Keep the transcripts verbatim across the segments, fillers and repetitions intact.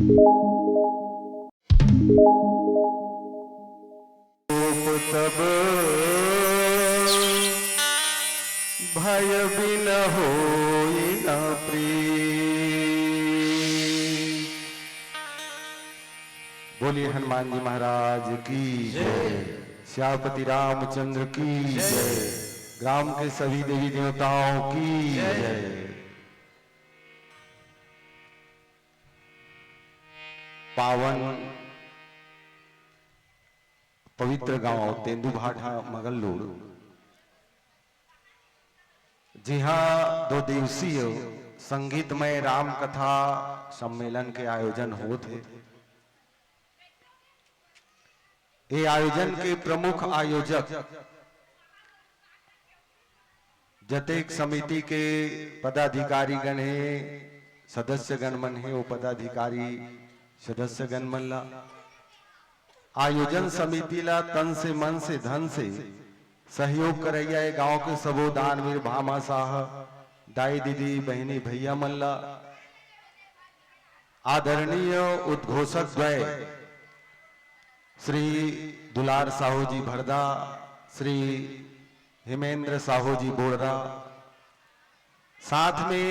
तब भय बिन होई न प्रीत। बोलिए हनुमान जी महाराज की जय। श्यामपति रामचंद्र की जय। ग्राम के सभी देवी देवताओं की जय। पावन पवित्र गांव तेंदूभाठा मगलूर, जिहां दो दिवसीय संगीतमय राम कथा सम्मेलन के आयोजन होत हे। ये आयोजन के प्रमुख आयोजक जतेक समिति के पदाधिकारी गण हे, सदस्य गण मन हे, वो पदाधिकारी सदस्य गण मन ला, आयोजन समिति ला तन से, मन से, धन से सहयोग करइया ये गांव के सबो दानवीर भामा साह, दाई दीदी, बहिनी भैया मन ला, आदरणीय उद्घोषक द्वय श्री दुलार साहू जी भरदा, श्री हेमेंद्र साहू जी बोड़रा, साथ में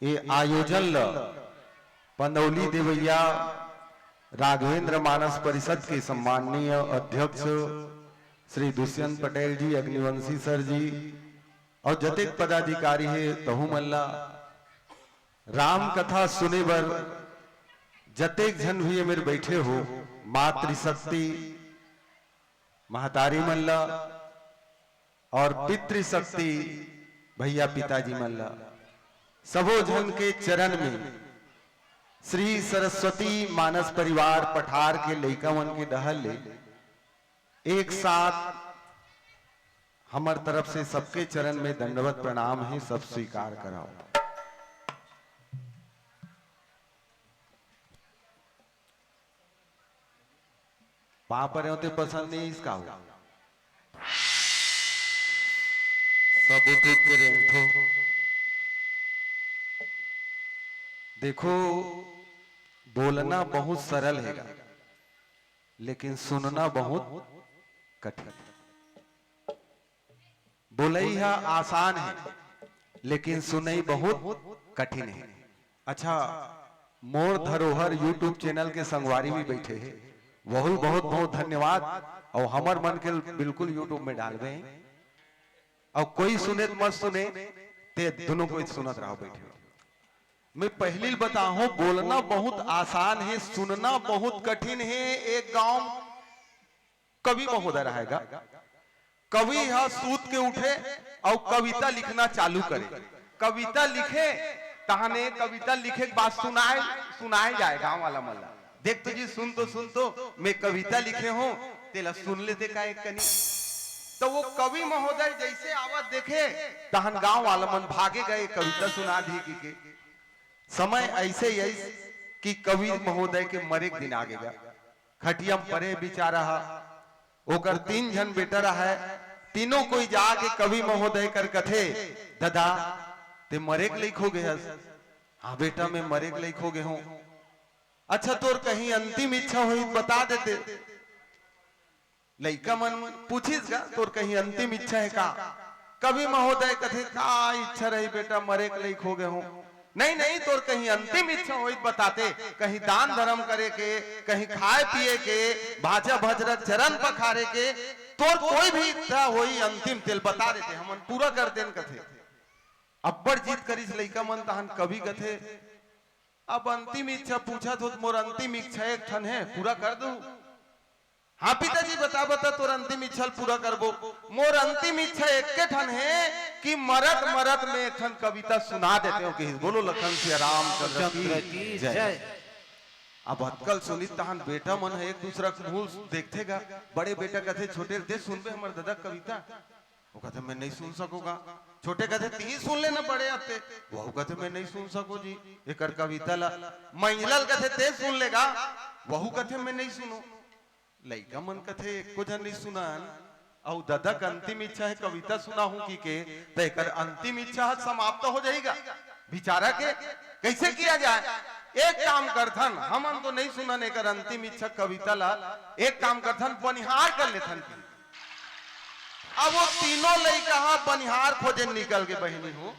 ये आयोजन ल पंदौली देवैया राघवेंद्र मानस परिषद के सम्माननीय अध्यक्ष श्री दुष्यंत पटेल जी, अग्निवंशी सर जी और जतेक पदाधिकारी हे तहू मन ला, राम कथा सुने बर जतेक झन भी ये मेर बैठे हो, मातृशक्ति, महतारी मन ला और पितृशक्ति, भैया पिताजी मन ला, सबो झन के चरण में श्री सरस्वती मानस परिवार पठार के लइका मन के डहर ले एक साथ हमर तरफ से सबके चरण में दंडवत प्रणाम हे, सब स्वीकार कराओ। पाँव परे होते पसंद नहीं इसका हो। सब उठ उठ के रेंगथो। देखो, बोलना बहुत सरल हेगा, लेकिन सुनना बहुत कठिन। बोलई ह आसान हे, लेकिन सुनई बहुत कठिन हे। अच्छा, मोर धरोहर YouTube चैनल के संगवारी भी बैठे हे, वहू बहुत बहुत धन्यवाद। और हमर मन के बिल्कुल YouTube में डालबे, और कोई सुने त मत सुने, ते दोनों कोई सुनत रहो बैठे। मैं पहली बताहूं, बोलना बहुत आसान हे, सुनना बहुत कठिन हे। एक गांव कवि महोदय रहेगा, कवि ह सूत के उठे अउ कविता लिखना चालू करे। कविता लिखे, तहने कविता लिखे के बाद सुनाए, सुनाए जाए गांव वाला मन ला। देख तो जी, सुन तो, सुन तो, मैं कविता लिखे हूं, तेला सुन लेते का एक कनी। तो वो कवि महोदय जैसे आवत देखे, तहन गांव वाला मन भागे गए, कविता सुना दी की के। समय ऐसे ही आइस कि कवि महोदय के मरे के दिन आगे गा। खटिया म परे बिचारा हा, ओकर तीन झन बेटा रहा है, तीनों कोई जाके कवि महोदय कर कथे, "दादा, ते मरे के लइक हो गए हस?" "हाँ बेटा, मैं मरे के लइक हो गए हूँ।" "अच्छा, तोर कहीं अंतिम इच्छा होई, बता देते।" लइका मन पूछिस गा, "तोर कहीं अंतिम इच्छा हे का?" कवि महोदय कथे, "का इच्छा रही बेटा, मरे के लइक हो गए हूँ।" "नहीं, नहीं, तोर कहीं अंतिम इच्छा होई त बताते, कहीं दान धर्म करे के, कहीं खाए पिए के, भांचा भजरा चरण पखारे के, तोर कोई भी इच्छा होई अंतिम, तेल बता देते, हमन पूरा कर देन," कथे। अब्बड़ जिद करिस लइका मन, तहन कवि कथे, "अब अंतिम इच्छा पूछत हो त मोर अंतिम इच्छा एक ठन हे, पूरा कर दू।" "हाँ पिताजी, बता, बता, तोर अंतिम इच्छा ल पूरा करबो।" "मोर अंतिम इच्छा एके ठन हे कि मरत मरत में एक ठन कविता सुना देते हो," कहिस। बोलो लखन सिया रामचंद्र की जय। अब अतका ल सुनिस तहन बेटा मन ह एक दूसरा के मुंह देखथे गा। बड़े बेटा कथे छोटे ल, "ते सुनबे हमर ददा कविता?" वो कथे, "मैं नहीं सुन सकोगा।" छोटे कथे, "तिही सुन लेना बड़े आते।" वहू कथे, "मैं नहीं सुन सको जी एकर कविता ला।" मइला ल कथे, "ते सुन लेगा।" वहू कथे, "मैं नहीं सुनो।" लइका मन कथे, "एको झन नहीं सुनन, अउ ददा के अंतिम इच्छा हे कविता सुनाहूं की के, त एकर अंतिम इच्छा ह समाप्त हो जाएगा।" बिचारा के कैसे किया जाए? एक काम करथन, हमन तो नहीं सुनन एकर अंतिम इच्छा कविता ला, एक काम करथन, बनिहार कर लेथन कि। अब वो तीनों लइका ह बनिहार खोजे निकल के बहिनी हो,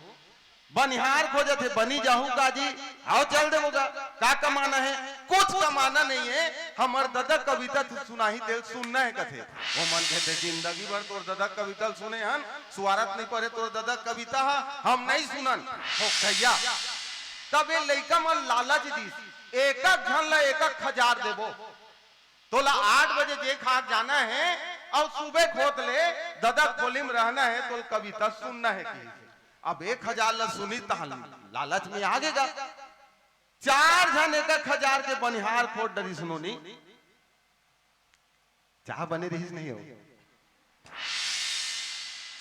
बनिहार खोजत हे, बनी जाहू का जी? आओ चल देबो गा। का कमाना है? कुछ कमाना नहीं है। हमर ददा कविता तू सुनाही तेल सुनना है कथे। वो मन कहते जिंदगी भर तोर ददा कविता ल सुने हन, सुवारत नहीं पड़े तोर ददा कविता ह, हम नहीं सुनन। हो भैया, तब ये लइका मन लालच दिस, एक एक झन ला एक एक हजार देबो, तोला आठ बजे जे खाक जाना है और सुबह खोत ले ददा खोली में रहना है, तोला कविता सुनना है कही। अब एक हजार ला सुनी तहन लालच में आ गेगा। चार झन एक एक हजार के बनिहार खोज डरिस नोनी। चाह बने रहिस नहीं हो।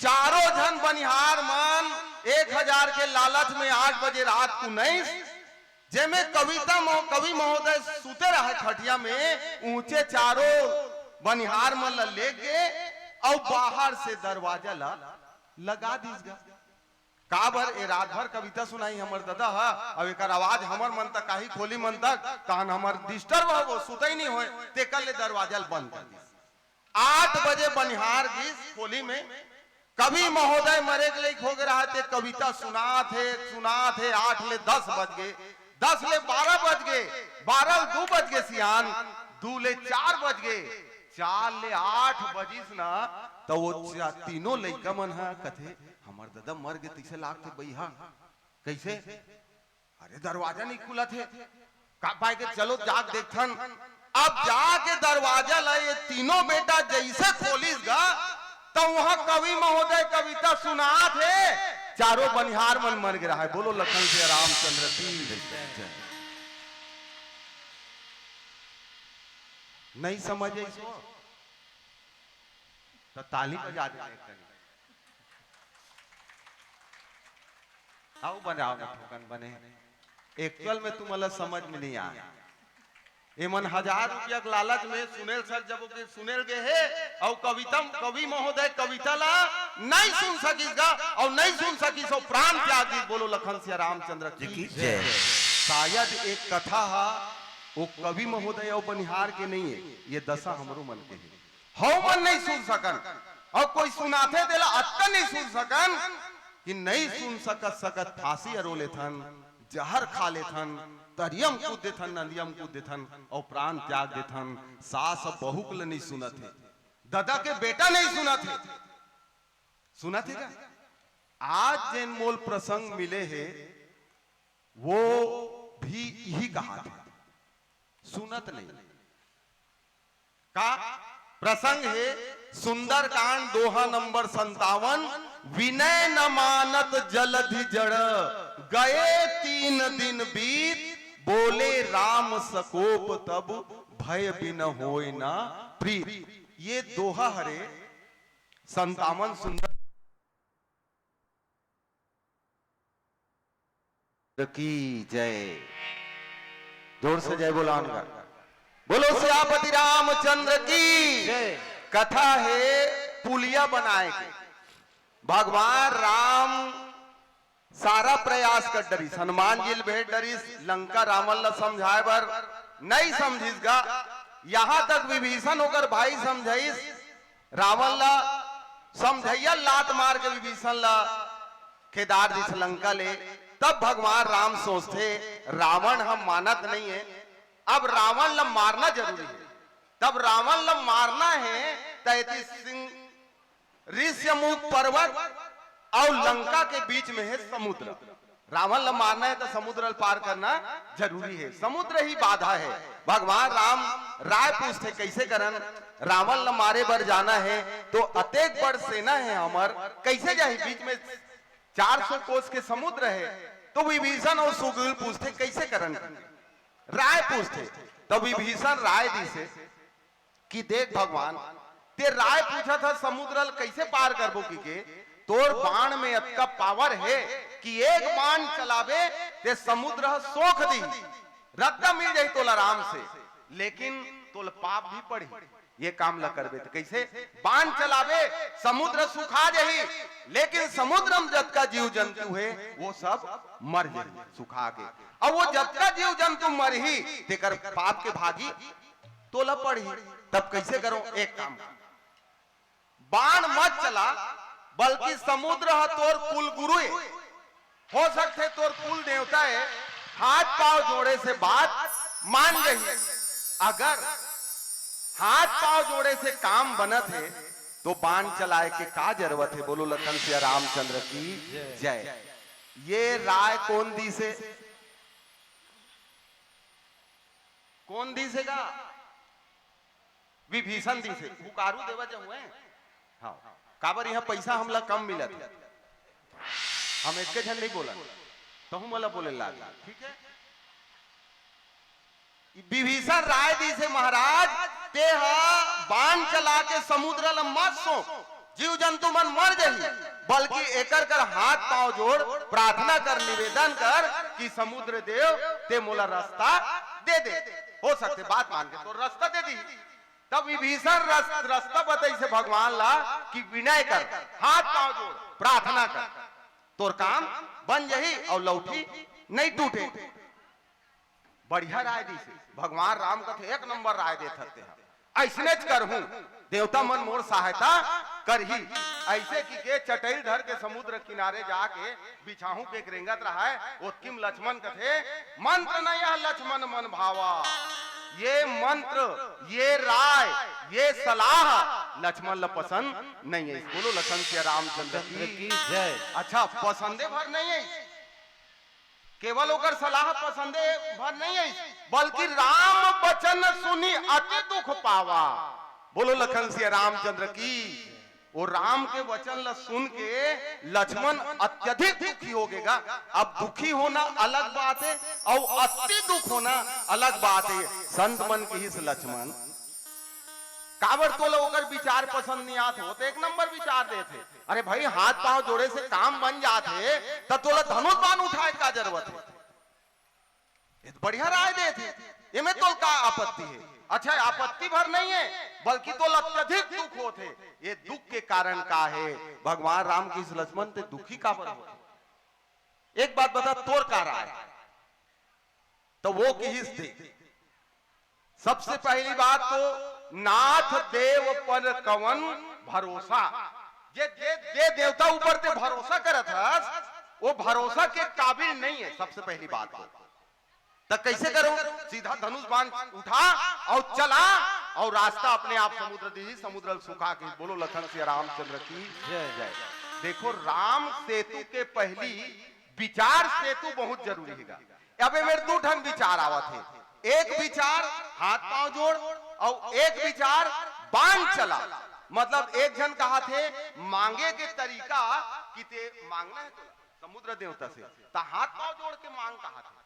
चारों झन बनिहार मन एक हजार के लालच में आठ बजे रात को नइस, जेमे कविता महो-, कवि महोदय सुते रहे खटिया में, ऊंचे चारों बनिहार मन ला लेग गे अउ बाहर से दरवाजा ला लगा दीस गा। काबर ए रात भर कविता सुनाही हमर ददा ह, अब एकर आवाज हमर मन तक आही, खोली मन तक, तहन हमर disturb होबो, सुतई नहीं होय, तेकर ले दरवाजा ल बंद कर दीस। आठ बजे बनिहार गिस खोली में, कवि महोदय मरे के लइक हो गे रहा, ते कविता सुनात हे, सुनात हे, आठ ले दस बज गे, दस ले बारह बज गे, बारह ले दू बज गे सियान, दू ले चार बज गे, चार ले आठ बजिस ना, त वो चा-, तीनों लइका मन ह कथे, "हमर ददा मर गे तइसे लागथे बइहा।" "कइसे?" "अरे दरवाजा नहीं खुलत हे।" "का पाए के चलो जाके देखथन।" अब जाके दरवाजा ला ये तीनों बेटा जइसे खोलिस गा, त वहां कवि महोदय कविता सुनात हे, चारों बनिहार मन मर गे रहा है। बोलो लखन सिया रामचंद्र की। नहीं समझ आइस हो? त ताली बजा दे एक कनी। आओ बजाओ ना ठोकन बने। Actual में तुमला समझ में नहीं आय। एमन हजार रुपया के लालच में सुनेल सर जब ओके सुनेल गे हे, अउ कविता, कवि महोदय कविता ला नहीं सुन सकिस गा, अउ नहीं सुन सकिस, अउ प्राण त्याग दिस। बोलो लखन सिया रामचंद्र की जय। शायद एक कथा हा, वो कवि महोदय अउ बनिहार के नहीं है, ये दशा हमरो मन के है। हव मन नहीं सुन सकन, अउ कोई सुनाथे तेला अतका नहीं सुन सकन कि नहीं सुन सकत सकत फांसी अरो लेथन, जहर खा लेथन, तरियम कूद देथन, नदियम कूद देथन, अउ प्राण त्याग देथन। सास बहू के ल नहीं सुनत हे, ददा के बेटा नहीं सुनत हे, सुनत हे का? आज जेन मोल प्रसंग मिले हे, वो भी यही कहा थे, सुनत नहीं। का प्रसंग हे? सुंदरकांड दोहा नंबर संतावन, विनय न मानत जलधि जड़, गए तीन दिन बीत, बोले राम सकोप तब, भय बिन होय न प्रीत। ये दोहा हरे संतावन सुंदर की जय। जोर से जय बोलान गा। बोलो सियापति रामचंद्र की। जय। कथा हे पुलिया बनाए के। भगवान राम सारा प्रयास कर डरिस, हनुमान जी ल भेज डरिस, लंका रावण ल समझाए बर नहीं समझिस गा। यहाँ तक विभीषण ओकर भाई समझाइस, रावण ला समझइया लात मार के विभीषण ला खेदार दिस लंका ले। तब भगवान राम सोचथे, रावण हम मानत नहीं है, अब रावण ला मारना जरूरी है। तब रावण ला मारना है, त एती सिंह ऋष्यमूक पर्वत अउ लंका के बीच में है समुद्र। रावण ल मारना है तो समुद्र ल पार करना जरूरी है, समुद्र ही बाधा है। भगवान राम राय पूछथे, कैसे करन? रावण ल मारे बर जाना है तो अतेक बड़ सेना है हमर, कैसे जाही? बीच में चार सौ कोस के समुद्र है। तो विभीषण अउ सुग्रीव पूछथे, कैसे करन? राय पूछथे। तो विभीषण राय दिसे कि देख भगवान, ते राय पूछत हस समुद्र ल कैसे पार करबो कहिके, तोर बाण में अतका power हे कि एक बाण चलाबे ते समुद्र ह सोख दिही, रद्दा मिल जाही तोला आराम से, लेकिन तोला पाप भी पड़ही। ये काम ल करबे त कइसे? बान चलाबे, समुद्र सुखा जही, लेकिन समुद्र म जतका जीव जंतु हे, वो सब मर जही सुखा के। अब वो जतका जीव जंतु मरही, तेकर पाप के भागी तोला पड़ही। तब कइसे करो? एक काम, बान मत चला, बल्कि समुद्र ह तोर कुल गुरु ए, हो सकथे तोर कुल देवता ए, हाथ पांव जोड़े से बात मान जही। अगर हाथ पांव जोड़े से काम बनत हे, तो बान चलाए के का जरूरत हे? बोलो लखन सिया रामचंद्र की जय। ये राय कोन दिस हे? कोन दिस हे गा? विभीषण दिस हे। हुकारू देवा जहुए। हाँ, काबर इहाँ पैसा हमला कम मिलत हे। हम एके झन नहीं बोलन, तहूँ मोला बोले लाग, ठीक है? विभीषण राय दिस हे, महाराज, तेह बान चला के समुद्र ल मत सो, जीव जंतु मन मर जही, बल्कि एकर कर हाथ पांव जोड़, प्रार्थना कर, निवेदन कर कि समुद्र देव ते मोला रास्ता दे दे। हो सकथे बात मान के तोर रास्ता दे दी। तब विभीषण रस-, रास्ता बतइस हे भगवान ला कि विनय कर, हाथ पांव जोड़, प्रार्थना कर, तोर काम बन जही अउ लौठी नहीं टूटे। बढ़िया राय दिस हे। भगवान राम कथे, "एक नंबर राय देत हस तेहा, अइसनेच करहूं, देवता मन मोर सहायता करही।" अइसे कि के चटई धर के समुद्र किनारे जाके बिछाहूं के रेंगत रहय, ओतकी म लक्ष्मण कथे, "मंत्र न यह लक्ष्मण मन भावा।" ये मंत्र, ये राय, ये सलाह लक्ष्मण ल पसंद नहीं हे। बोलो लखन सिया रामचंद्र की। की जय। अच्छा, पसंदे भर नहीं हे, केवल ओकर सलाह पसंदे भर नहीं हे, बल्कि "राम बचन सुनि अति दुख पावा।" बोलो लखन सिया रामचंद्र की। वो राम के वचन ला सुन के लक्ष्मण अत्यधिक दुखी हो गे गा। अब दुखी होना अलग बात हे अउ अति दुख होना अलग बात हे। संत मन किहिस, "लक्ष्मण, काबर तोला ओकर विचार पसंद नहीं आत हे? वो तो एक नंबर विचार देत हे। अरे भाई, हाथ पांव जोड़े से काम बन जात हे, त तोला धनुष बाण उठाए का जरूरत हे? ये तो बढ़िया राय देत हे, एमे तोला का आपत्ति हे?" अच्छा, आपत्ति भर नहीं हे, बल्कि तोला अत्यधिक दुख होत हे। ये दुख के कारण का हे? भगवान राम किहिस, "लक्ष्मण, ते दुखी काबर होत हे? एक बात बता, तोर का राय हे?" त वो किहिस, "देख, सबसे पहली बात तो नाथ देव पर कवन भरोसा, जे, जे, जे देवता ऊपर ते भरोसा करत हस, वो भरोसा के काबिल नहीं हे, सबसे पहली बात तो।" त कइसे करो? सीधा धनुष बाण उठा अउ चला, अउ रास्ता अपने आप समुद्र दिही, समुद्र ल सुखा के। बोलो लखन सिया रामचंद्र की जय। जय। देखो, राम सेतु के पहली विचार सेतु बहुत जरूरी हे गा। अब एमेर दू ठन विचार आवत हे, एक विचार हाथ पांव जोड़ अउ एक विचार बान चला। मतलब एक झन कहत हे मांगे के तरीका कि ते मांगना हे तोला समुद्र देवता से, त हाथ पांव जोड़ के मांग कहत हे।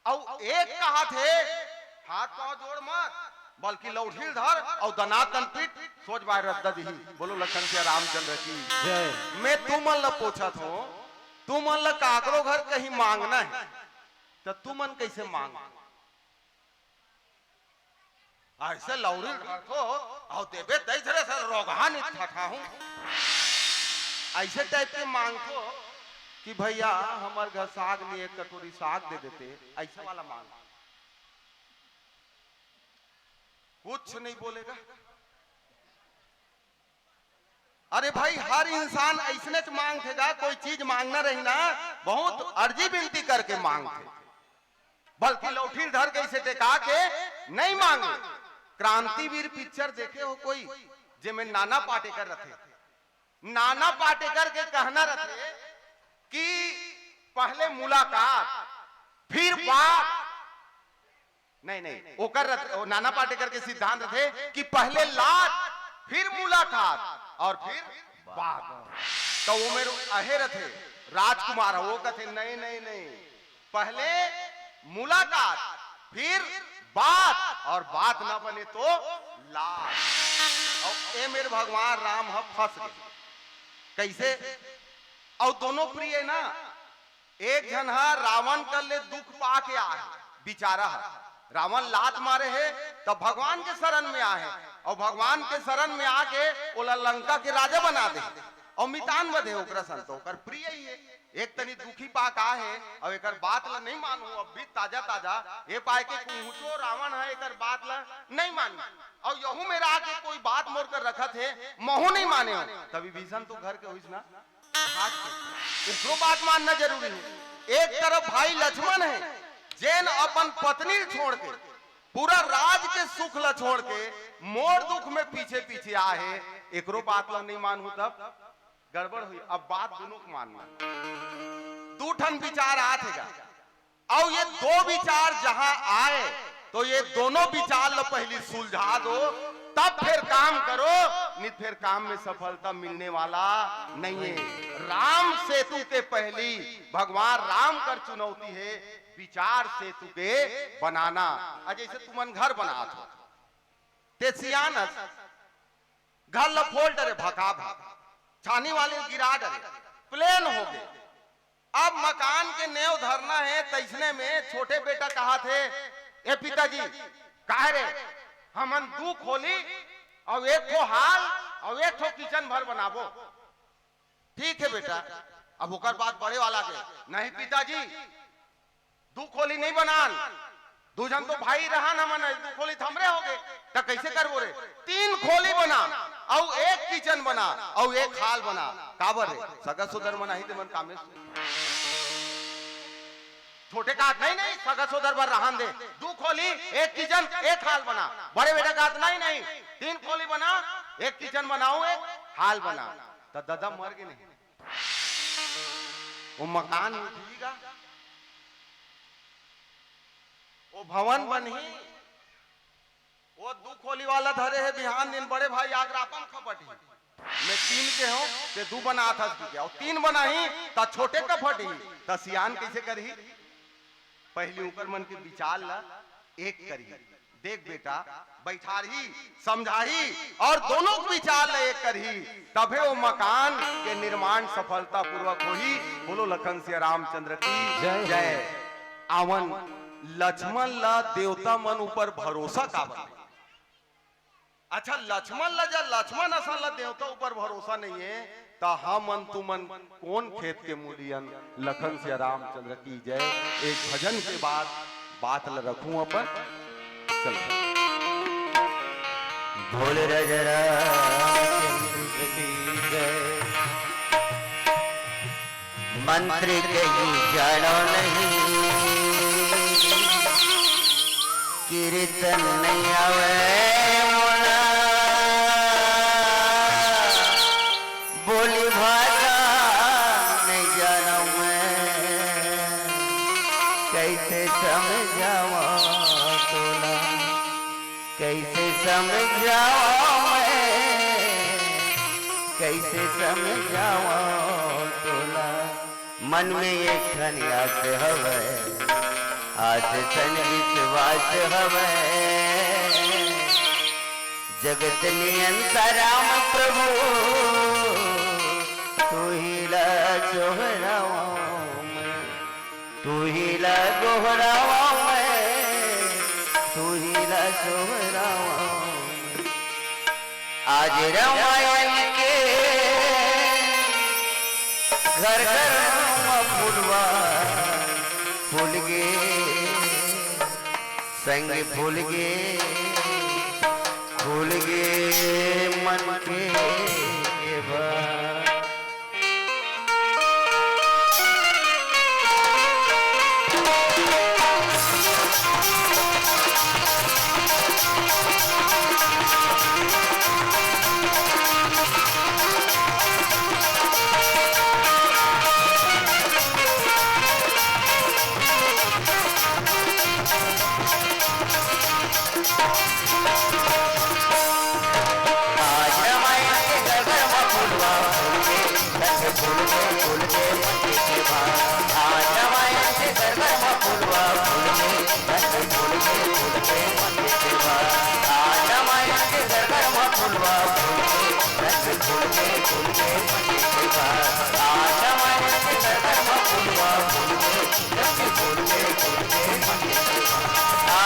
अउ एक कहत हे हाथ पांव जोड़ मत, बल्कि लौठी ल धर अउ दनादन पीट, सोझ बाय रद्दा दिही। बोलो लखन सिया रामचंद्र की। जय। मैं तुमन ल पूछत हूं, तुमन ल काकरो घर कहीं मांगना हे, त तुमन कइसे मांग? अइसे लौठी ल धरथो अउ देबे तइसे रे सर रोगहा नि ठठाहूं। अइसे टाइप के मांगथो कि भैया हमर घर साग नि, एक कटोरी साग दे देते, अइसे वाला मांग। कुछ नहीं बोलेगा। अरे भाई, हर इंसान अइसनेच मांगथे गा, कोई चीज मांगना रही ना, बहुत अर्जी विनती करके मांगथे, बल्कि लौठी ल धर के अइसे टेका के नहीं मांगे। क्रांतिवीर पिक्चर देखे हो कोई, जेमे नाना पाटेकर रथे? नाना पाटेकर के कहना रथे कि पहले मुलाकात, फिर बात। नहीं, नहीं, ओकर रथ-, ओ नाना पाटेकर के सिद्धांत रथे कि पहले लात, फिर मुलाकात अउ फिर बात। त वो मेर अहे रथे, राजकुमार ह, वो कथे, "नहीं, नहीं, नहीं, पहले मुलाकात, फिर बात, अउ बात ना बने तो लात।" अउ ए मेर भगवान राम ह फंस गे। कइसे? अउ दोनों प्रिय ना, एक झन ह रावण कर ले दुख पा के आहे, बिचारा ह। रावण लात मारे हे, त भगवान के शरण में आहे। अउ भगवान के शरण में आके ओला लंका के राजा बना दे, अउ मितान बधे ओकरा संग, तो ओकर प्रिय ही हे। एक तनी दुखी पा का हे, अउ एकर बात ला नहीं मानू, अब भी ताजा ताजा, ए पाए के कुहुचो रावण हे, एकर बात ला नहीं मानू। अउ यहू मेर आके कोई बात मोर कर रखत हे, महू नहीं माने हो। तब विभीषण तो घर के होइस ना, भाग के। एकरो बात मानना जरूरी हे। एक तरफ भाई लक्ष्मण हे, जेन अपन पत्नी छोड़ के, पूरा राज के सुख ला छोड़ के, मोर दुख में पीछे पीछे आहे, एकरो बात ला नहीं मानहू तब गड़बड़ हुई। अब बात दोनों के मानना, दू ठन विचार आत हे गा। अउ ये दो विचार जहां आए, तो ये दोनों विचार ला पहली सुलझा दो, तब फिर काम करो, नहीं फिर काम में सफलता मिलने वाला नहीं है। राम सेतु के पहली भगवान राम कर चुनौती है, विचार सेतु के बनाना। अ जैसे तुमन घर बनात हो, ते सियान हस, घर ल फोल डरे, भका भक, छानी वाले गिरा डरे, प्लेन हो गए। अब मकान के नेव धरना है, तैसने में छोटे बेटा कहा थे, "ए पिताजी, काहे रे, हमन दू खोली अउ एक ठो हाल अउ एक ठो किचन भर बनाबो।" "ठीक है बेटा।" अब ओकर बाद बड़े वाला के, "नहीं पिताजी, दू खोली नहीं बनान, दू झन तो भाई रहन हमन, दू खोली त हमरे हो गए, त कैसे करबो रे? तीन खोली बना, अउ एक किचन बना, अउ एक हाल बना।" "काबर रे?" "सगा सोदर मन आही ते मन कामेस।" छोटे कहत, "नहीं, नहीं, सगा सोदर बर रहन दे, दू खोली, एक किचन, एक हाल बना।" बड़े बेटा कहत, "नहीं, नहीं, तीन खोली बना, एक किचन बनाओ, एक हाल बना।" त ददा मर गे नहीं, वो मकान उठही गा, वो भवन बनही, वो दू खोली वाला धरे हे, बिहान दिन बड़े भाई आगरापन खपटही। मैं तीन के हूं, ते दू बनात हस के, अउ तीन बनाही, त छोटे कपटही, त सियान कैसे करही? पहली ऊपर मन के विचार ला एक करही। देख बेटा, बैठारही, समझाही अउ दोनों के विचार ला एक करही, तभे वो मकान के निर्माण सफलतापूर्वक होही। बोलो लखन सिया रामचंद्र की जय। जय। आवन, लक्ष्मण ला देवता मन ऊपर भरोसा काबर? अच्छा, लक्ष्मण ला, जब लक्ष्मण असन ला देवता ऊपर भरोसा नहीं है, त हमन तुमन कोन खेत के मूली अन? लखन सिया रामचंद्र की जय। एक भजन के बाद बात ल रखूं अपन। चलो। बोल राजा रामचंद्र की जय। मंत्र कहीं जानो नहीं, कीर्तन नहीं आवे मोला, बोली भाषा नहीं जानव मैं, कैसे समझावा तोला, कैसे समझावा मैं, कैसे समझावा तोला। मन में एक ठन आस हवय, आस सन विश्वास हवय। जगत नियंता राम प्रभु, तू ही ला सोहरावंव मैं, तू ही ला गोहरावंव मैं, तू ही ला सोहरावंव मैं। आज रामायण के घर घर म फुलवा फूल गे, संग फूल गे, फूल गे मन के बा। आज रामायण के घर घर म फुलवा फूल गे, संग फूल गे, फूल गे मन के बा। आज रामायण के घर घर म फुलवा फूल गे, संग फूल गे, फूल गे मन के बा। आज रामायण के घर घर म फुलवा फूल गे, संग फूल गे, फूल गे मन के बा। आज रामायण के घर घर म फुलवा फूल गे, संग फूल गे, फूल गे मन के बा। आ,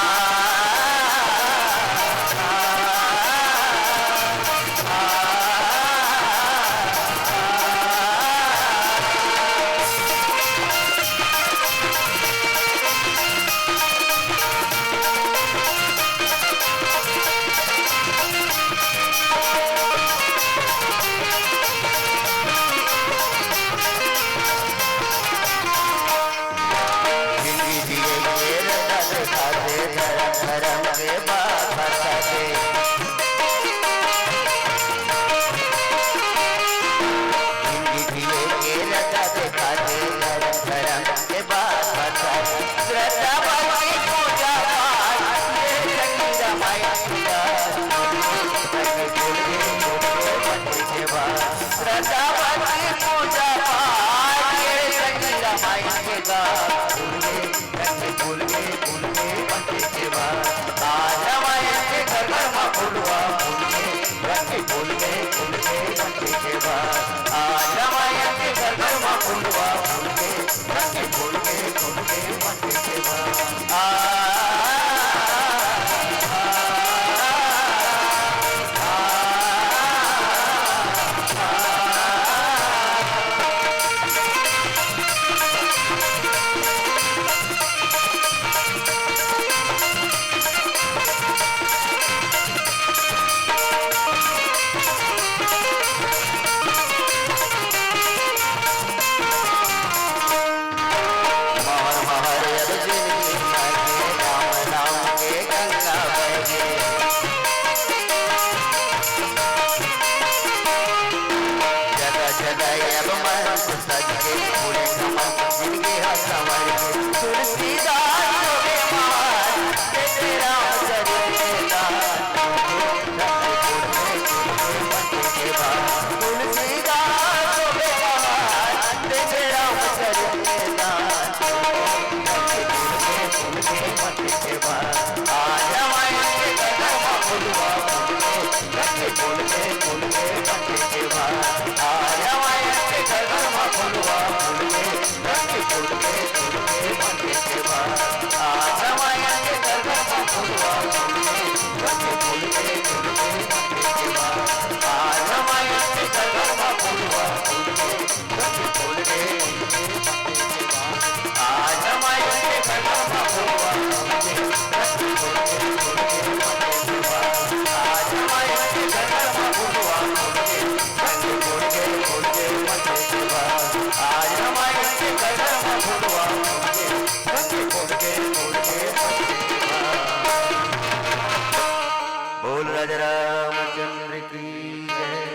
रामचंद्र की जय।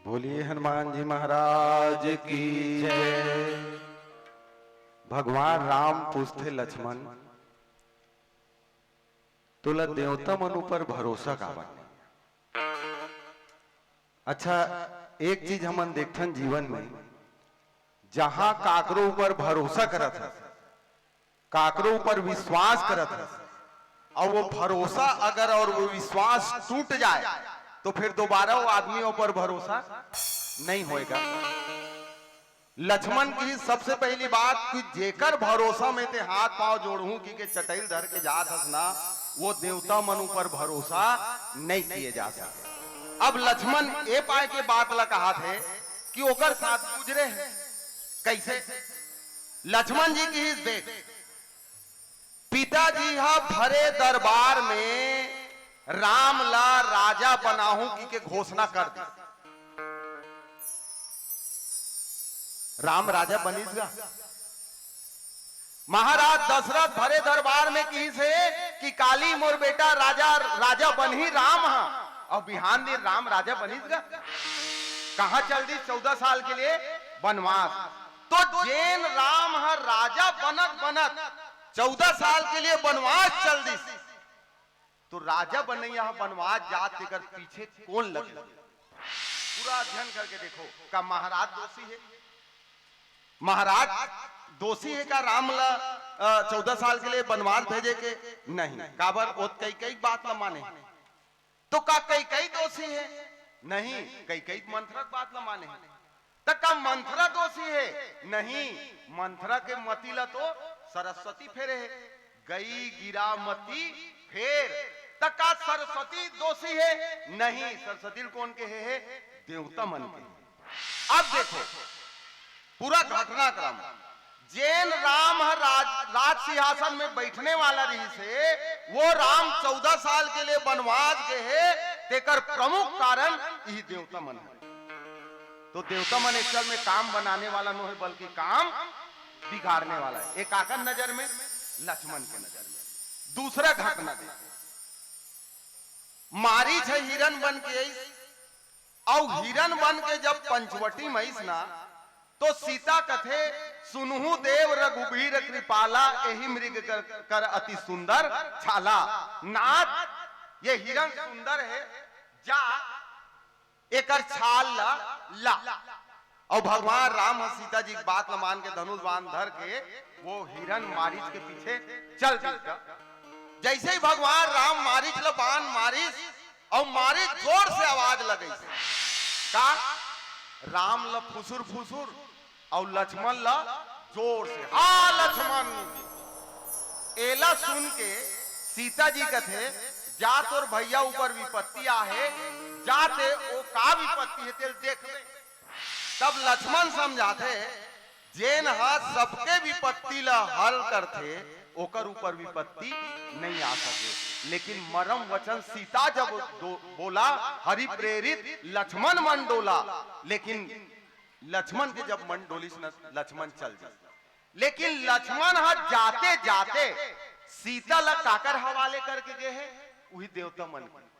बोलिए हनुमान जी महाराज की जय। भगवान राम पूछथे, लक्ष्मण, तोला देवता मन ऊपर भरोसा काबर नहीं? अच्छा, एक चीज हमन देखथन जीवन में, जहां काकरो ऊपर भरोसा करत हस, काकरो ऊपर विश्वास करत हस, अउ वो भरोसा अगर और वो विश्वास टूट जाए, तो फिर दोबारा वो आदमी ऊपर भरोसा नहीं होएगा। लक्ष्मण की सबसे पहली बात कि जेकर भरोसा में ते हाथ पांव जोड़हूं कि के चटैल धर के जात हस ना, वो देवता मन ऊपर भरोसा नहीं किए जा सके। अब लक्ष्मण ए पाए के बात ला कहा थे कि ओकर साथ गुजरे है। कैसे? लक्ष्मण जी की देख, पिताजी ह भरे दरबार में राम ला राजा बनाहूं की के घोषणा कर दी। राम राजा बनिस गा। महाराज दशरथ भरे दरबार में किहिस हे कि काली मोर बेटा राजा, राजा बनही राम ह। अउ बिहान दिन राम राजा बनिस गा। कहां चल दिस चौदह साल के लिए? बनवास। तो जेन राम ह राजा बनत बनत चौदह साल के लिए बनवास चल दिस, तो राजा बनैया ह बनवास जात तेकर पीछे कोन लगे? पूरा अध्ययन करके देखो, का महाराज दोषी है? महाराज दोषी है का राम ला चौदह साल के लिए बनवास भेजे के? नहीं। काबर? ओत कैकई बात ला माने। तो का कैकई दोषी है? नहीं, कैकई मंथरा के बात ला माने है। त का मंथरा दोषी है? नहीं, मंथरा के मती ला तो सरस्वती फेरे है। गई गिरा मती फेर। त का सरस्वती दोषी है? नहीं, सरस्वती ल कोन के हे, हे? देवता मन के। अब देखो पूरा घटनाक्रम, जेन राम ह राज, राज सिंहासन में बैठने वाला रहिस हे, वो राम चौदह साल के लिए बनवास गे हे, तेकर प्रमुख कारण इही देवता मन हे। तो देवता मन actual में काम बनाने वाला नो हे, बल्कि काम बिगाड़ने वाला हे। एक काकर नजर में, लक्ष्मण के नजर में। दूसरा घटना देखो, मारीच ह हिरन बन के अइस, अउ हिरन बन के जब पंचवटी म अइस ना, तो सीता कथे, "सुनहु देव रघुबीर कृपाला, एहि मृग कर, कर अति सुंदर छाला।" नाथ, ये हिरन सुंदर हे, जा एकर छाल ला ला। अउ भगवान राम ह सीता जी के बात ल मान के धनुष बाण धर के वो हिरन मारीच के पीछे चल दिस। जैसे ही भगवान राम मारीच ल बाण मारिस अउ मारिच जोर से आवाज लगइस, का? राम ल फुसुर फुसुर अउ लक्ष्मण ल जोर से, "हा लक्ष्मण।" एला सुन के सीता जी कथे, "जा तोर भैया ऊपर विपत्ति आहे, जा ते ओ का विपत्ति हे तेल देख ले।" तब लक्ष्मण समझाथे, "जेन ह सबके विपत्ति ल हल करथे, ओकर ऊपर विपत्ति नइ आ सके।" लेकिन मरम वचन सीता जब दो-, बोला, हरि प्रेरित लक्ष्मण मन डोला, लेकिन लक्ष्मण के जब मन डोलिस न, लक्ष्मण चल दिस। लेकिन लक्ष्मण ह जाते जाते सीता ल काकर हवाले करके गे हे? उही देवता मन के।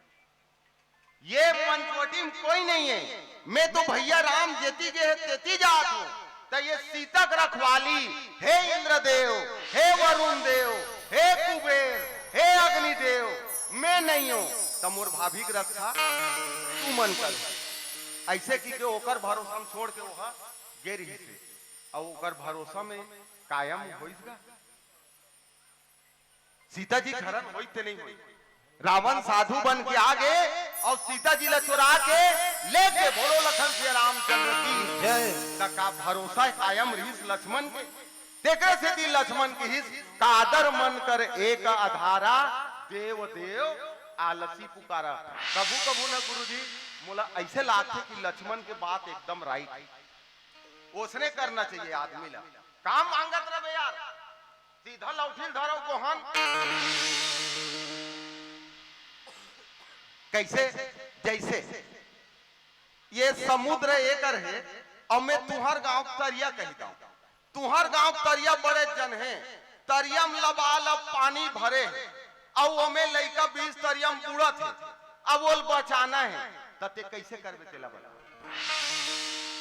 ये पंचवटी में कोई नहीं है, मैं तो भैया राम जेती गे हे तेती जात हूँ। त ये सीता के रखवाली, हे इंद्रदेव, हे वरुण देव, हे कुबेर, हे अग्निदेव, मैं नहीं हूँ, त मोर भाभी के रक्षा तुमन कर। ऐसे की के ओकर भरोसा में छोड़ के ओहा गे रहिस हे। अउ ओकर भरोसा में कायम होइस गा। सीता जी के हरन होई ते नहीं होई? रावण साधु बन के आ गे अउ सीता जी ला चुरा के लेके बोलो लखन सिया रामचंद्र की जय। त का भरोसा कायम रहिस लक्ष्मण के? तेकरे सेती लक्ष्मण किहिस, "कादर मन कर एक अधारा, देव देव आलसी पुकारा।" कभू कभू न गुरुजी मोला ऐसे लागथे कि लक्ष्मण के बात एकदम राइट हे। ओसने करना चाहिए आदमी ला। काम मांगत रहे यार, सीधा लौठिल धरो गोहन। कैसे? जैसे ये समुद्र एकर हे, अउ मैं तुहर गांव तरिया कही दंव। तुहर गांव तरिया बड़े जन हे, तरिया में लबालब पानी भरे हे। अउ ओमे लइका बीच तरिया म बूड़त हे, अब ओल बचाना हे, त ते कइसे करबे तेला बता।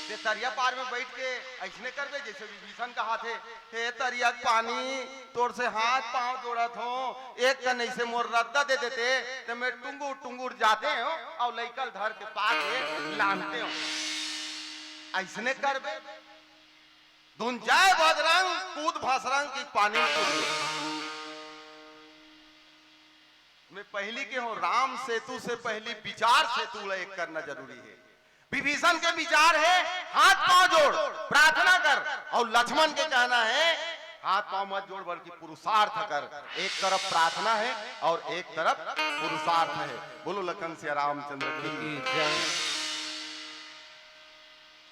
ते तरिया पार में बइठ के अइसने करबे जइसे विभीषण कहाथे, "हे तरिया के पानी, तोर से हाथ पांव जोड़त हों, एक कन अइसे मोर रद्दा दे देते, त मैं टुंगुर टुंगुर जाते हों अउ लइका ल धर के पाके लानते हों।" अइसने करबे। धुन जय बजरंग, कूद भसरंग की पानी में कूद। मैं पहिली के हों, राम सेतु से पहिली विचार सेतु ला एक करना जरूरी हे। विभीषण के विचार हे, हाथ पांव जोड़, प्रार्थना कर, अउ लक्ष्मण के कहना हे, हाथ पांव मत जोड़, बल्कि पुरुषार्थ कर। एक तरफ प्रार्थना हे अउ एक तरफ पुरुषार्थ हे। बोलो लखन सिया रामचंद्र की।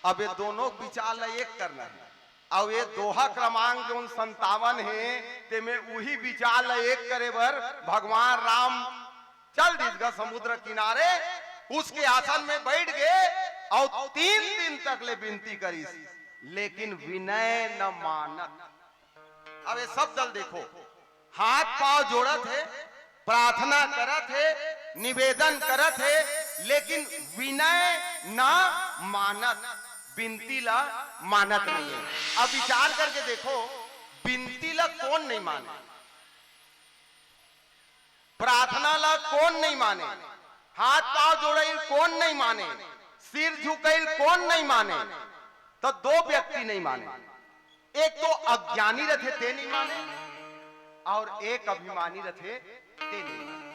अब ये दोनों विचार ला एक करना हे। अउ ये दोहा क्रमांक जोन संतावन हे, तेमे उही विचार ला एक करे बर भगवान राम चल दिस गा समुद्र किनारे, उसके आसन में बइठ गे अउ तीन दिन तक ले बिनती करिस, लेकिन विनय न मानत। अब ये सब दल देखो, हाथ पांव जोड़त हे, प्रार्थना करत हे, निवेदन करत हे, लेकिन विनय न मानत, बिनती ला मानत नइ हे। अब विचार करके देखो, बिनती ला कोन नइ माने? प्रार्थना ला कोन नइ माने? हाथ पांव जोड़इल कोन नइ माने? सिर झुकइल कोन नइ माने? त दो व्यक्ति नइ माने। एक तो अज्ञानी रथे, ते नइ माने, अउ एक अभिमानी रथे, ते नइ माने।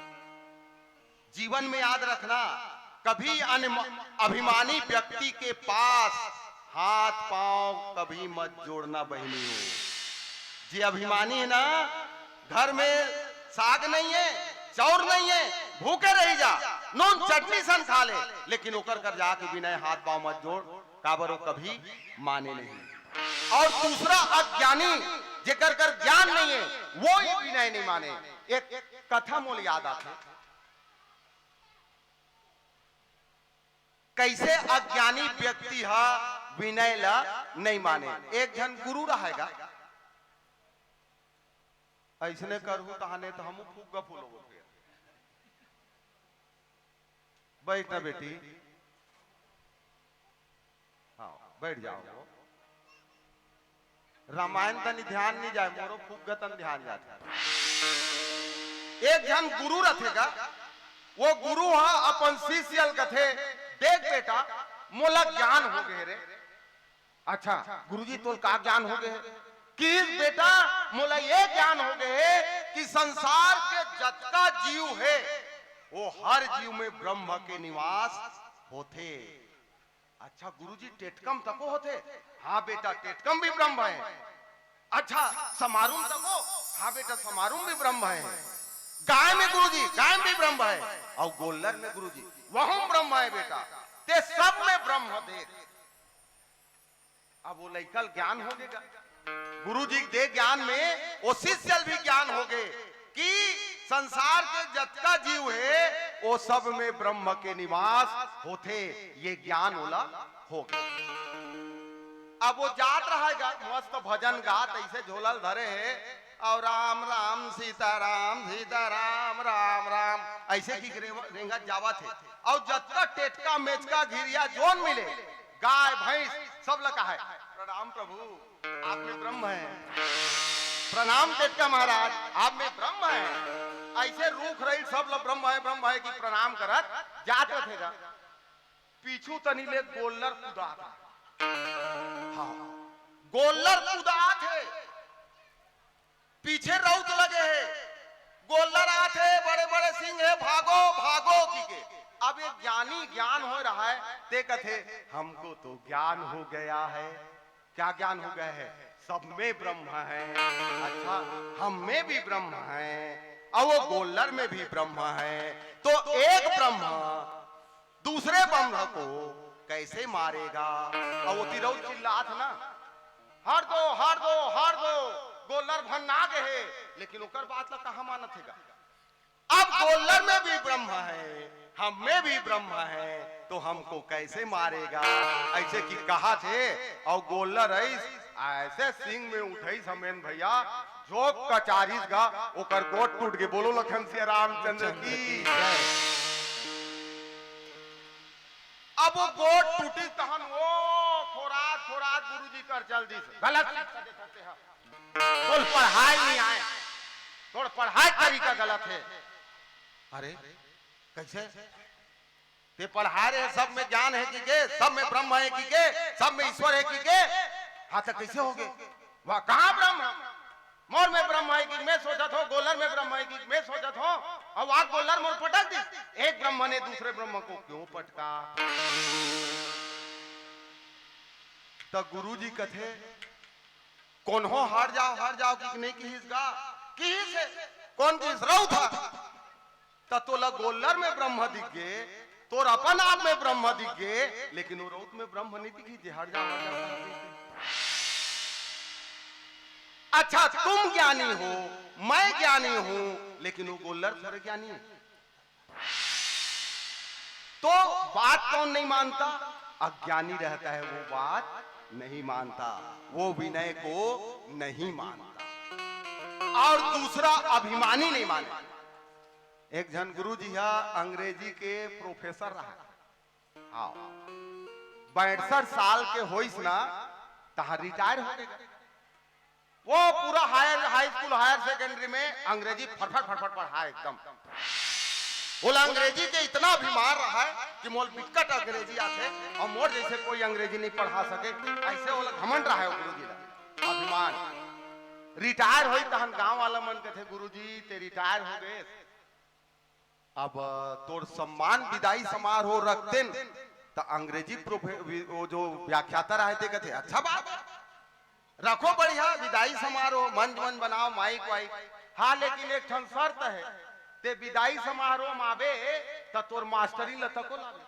जीवन में याद रखना, कभी अनिम-, अभिमानी व्यक्ति के पास हाथ पांव कभी मत जोड़ना बहिनी हो। जे अभिमानी हे ना, घर में साग नइ हे, चाउर नइ हे, भूखे रहि जा, नून चटनी सन खा ले, लेकिन ओकर कर जाके बिनय हाथ पांव मत जोड़, काबर वो कभी माने नहीं। अउ दूसरा अज्ञानी, जेकर कर ज्ञान नइ हे, वो ही बिनय नइ माने। एक कथा मोला याद आथे, कइसे अज्ञानी व्यक्ति ह बिनय ला नइ माने। एक झन गुरु रहय गा, अइसने करहूं तहाने त हमू फुग्गा फूलोबो फेर। बइठ ना बेटी, हां, बइठ जाव। रामायण तनी ध्यान नइ जाय, मोरो फुग्गा तन ध्यान जाथे। एक झन गुरु रथे गा, वो गुरु ह अपन शिष्य ल कथे, "देख बेटा, मोला ज्ञान हो गे रे।" "अच्छा गुरुजी, तोल का ज्ञान हो गे?" "कि बेटा, मोला ये ज्ञान हो गे कि संसार के जतका जीव हे, वो हर जीव में ब्रह्म के निवास होथे।" "अच्छा गुरुजी, टेटकम तको होथे?" "हां बेटा, टेटकम भी ब्रह्म हे।" "अच्छा समारुम तको?" "हां बेटा, समारुम भी ब्रह्म हे।" "गाय में गुरुजी?" "गाय में भी ब्रह्म हे।" "अउ गोल्लर में गुरुजी?" "वहूं ब्रह्म हे बेटा।" "ते सब में ब्रह्म देख।" अब वो लइका ल ज्ञान हो गे गा, गुरु जी के दे ज्ञान में वो शिष्य ल भी ज्ञान हो गे कि संसार के जतका जीव हे, वो सब में ब्रह्म के निवास होथे, ये ज्ञान ओला हो गे। अब वो जात रहय गा, मस्त भजन गात, अइसे झोला ल धरे हे, अउ "राम राम सीता राम, सीता राम, राम राम", अइसे कि रेंगत जावत हे। अउ जतका टेटका मेचका घिरिया जोन मिले, गाय भैंस सब ल कहय, "प्रणाम प्रभु, आप में ब्रह्म हे।" "प्रणाम टेटका महाराज, आप में ब्रह्म हे।" अइसे रूख रहिल सब ल "ब्रह्म हे, ब्रह्म हे" कि प्रणाम करत जात रथे गा। पीछू तनी ले गोल्लर कुदात हे। हां, गोल्लर कुदात हे। पीछे रउत लगे हे, गोल्लर आथे, बड़े-बड़े सिंग हे, "भागो, भागो" कहिके। अब ये ज्ञानी ज्ञान होय रहय, ते कथे, "हमको तो ज्ञान हो गया है।" क्या ज्ञान हो गया है? सब में ब्रह्म है। अच्छा, हम में भी ब्रह्म है। अउ वो गोल्लर में भी ब्रह्म है, तो एक ब्रह्म दूसरे ब्रह्म को कैसे मारेगा? अउ ओती रउत चिल्लात हे ना, "हर दो, हर दो, हर दो, गोल्लर भन्ना गे हे।" लेकिन ओकर बात ला कहां मानत हे गा? अब गोल्लर में भी ब्रह्म है, हम में भी ब्रह्म है, तो हमको कैसे मारेगा? अइसे कि कहत हे, अउ गोल्लर अइस, अइसे सिंग में उठइस हमेन भइया, जोक कचारिस गा, ओकर गोड़ टूट गे। बोलो लखन सिया रामचंद्र की। अब वो गोड़ टूटिस तहन वो खोरात खोरात गुरुजी कर चल दिस। गलत शिक्षा देथस तेहा। तोर पढ़ाई नहीं आय, तोर पढ़ाई तरीका गलत हे। अरे कैसे? ते पढ़ाय रहे, सब में ज्ञान हे कहिके, सब में ब्रह्म हे कहिके, सब में ईश्वर हे कहिके। हाँ, त कैसे होगे? वाह, कहाँ ब्रह्म? मोर में ब्रह्म हे कहिके मैं सोचत हों, गोल्लर में ब्रह्म हे कहिके मैं सोचत हों, अउ वो गोल्लर मोर पटक दिस। एक ब्रह्म ने दूसरे ब्रह्म को क्यों पटका? त गुरुजी कथे, कोनो हर जाव, हर जाव कहिके नहीं किहिस गा? किहिस हे। कोन किहिस? रउत ह। त तोला गोल्लर में ब्रह्म दिख गे, तोर अपन आप में ब्रह्म दिख गे, लेकिन वो रउत में ब्रह्म नहीं दिखिस जे हर जाव, हर जाव कहिथे। अच्छा, तुम ज्ञानी हो, मैं ज्ञानी हूं, लेकिन वो गोल्लर थोरे ज्ञानी हे। तो बात कौन नहीं मानता? अज्ञानी रहता है, वो बात नहीं मानता, वो विनय को नहीं मानता। और दूसरा, अभिमानी नहीं माने। एक झन गुरुजी ह अंग्रेजी के प्रोफेसर रहा। हाँ, पैंसठ साल के होइस ना, तहाँ रिटायर हो गे। वो पूरा higher, high school, higher secondary में अंग्रेजी फटफट फटफट पढ़ाय एकदम। बोला, अंग्रेजी के इतना अभिमान रहा है कि मोला बिकट अंग्रेजी आथे और मोर जैसे कोई अंग्रेजी नहीं पढ़ा सके, ऐसे बोला घमंड रहा है वो गुरुजी ला, अभिमान। रिटायर होइस तहन गांव वाला मन कथे, "गुरुजी, ते रिटायर हो गे, अब तोर सम्मान विदाई समारोह रखतेन, त अंग्रेजी प्रोफे-, वि-, वो जो व्याख्याता रहे ते कथे, अच्छा बात, रखो बढ़िया, विदाई समारोह, मंच वंच बनाओ, माइक वाइक। हाँ, लेकिन एक ठन शर्त हे, ते विदाई समारोह में आबे, त तोर मास्टरी ल तको लाबे।"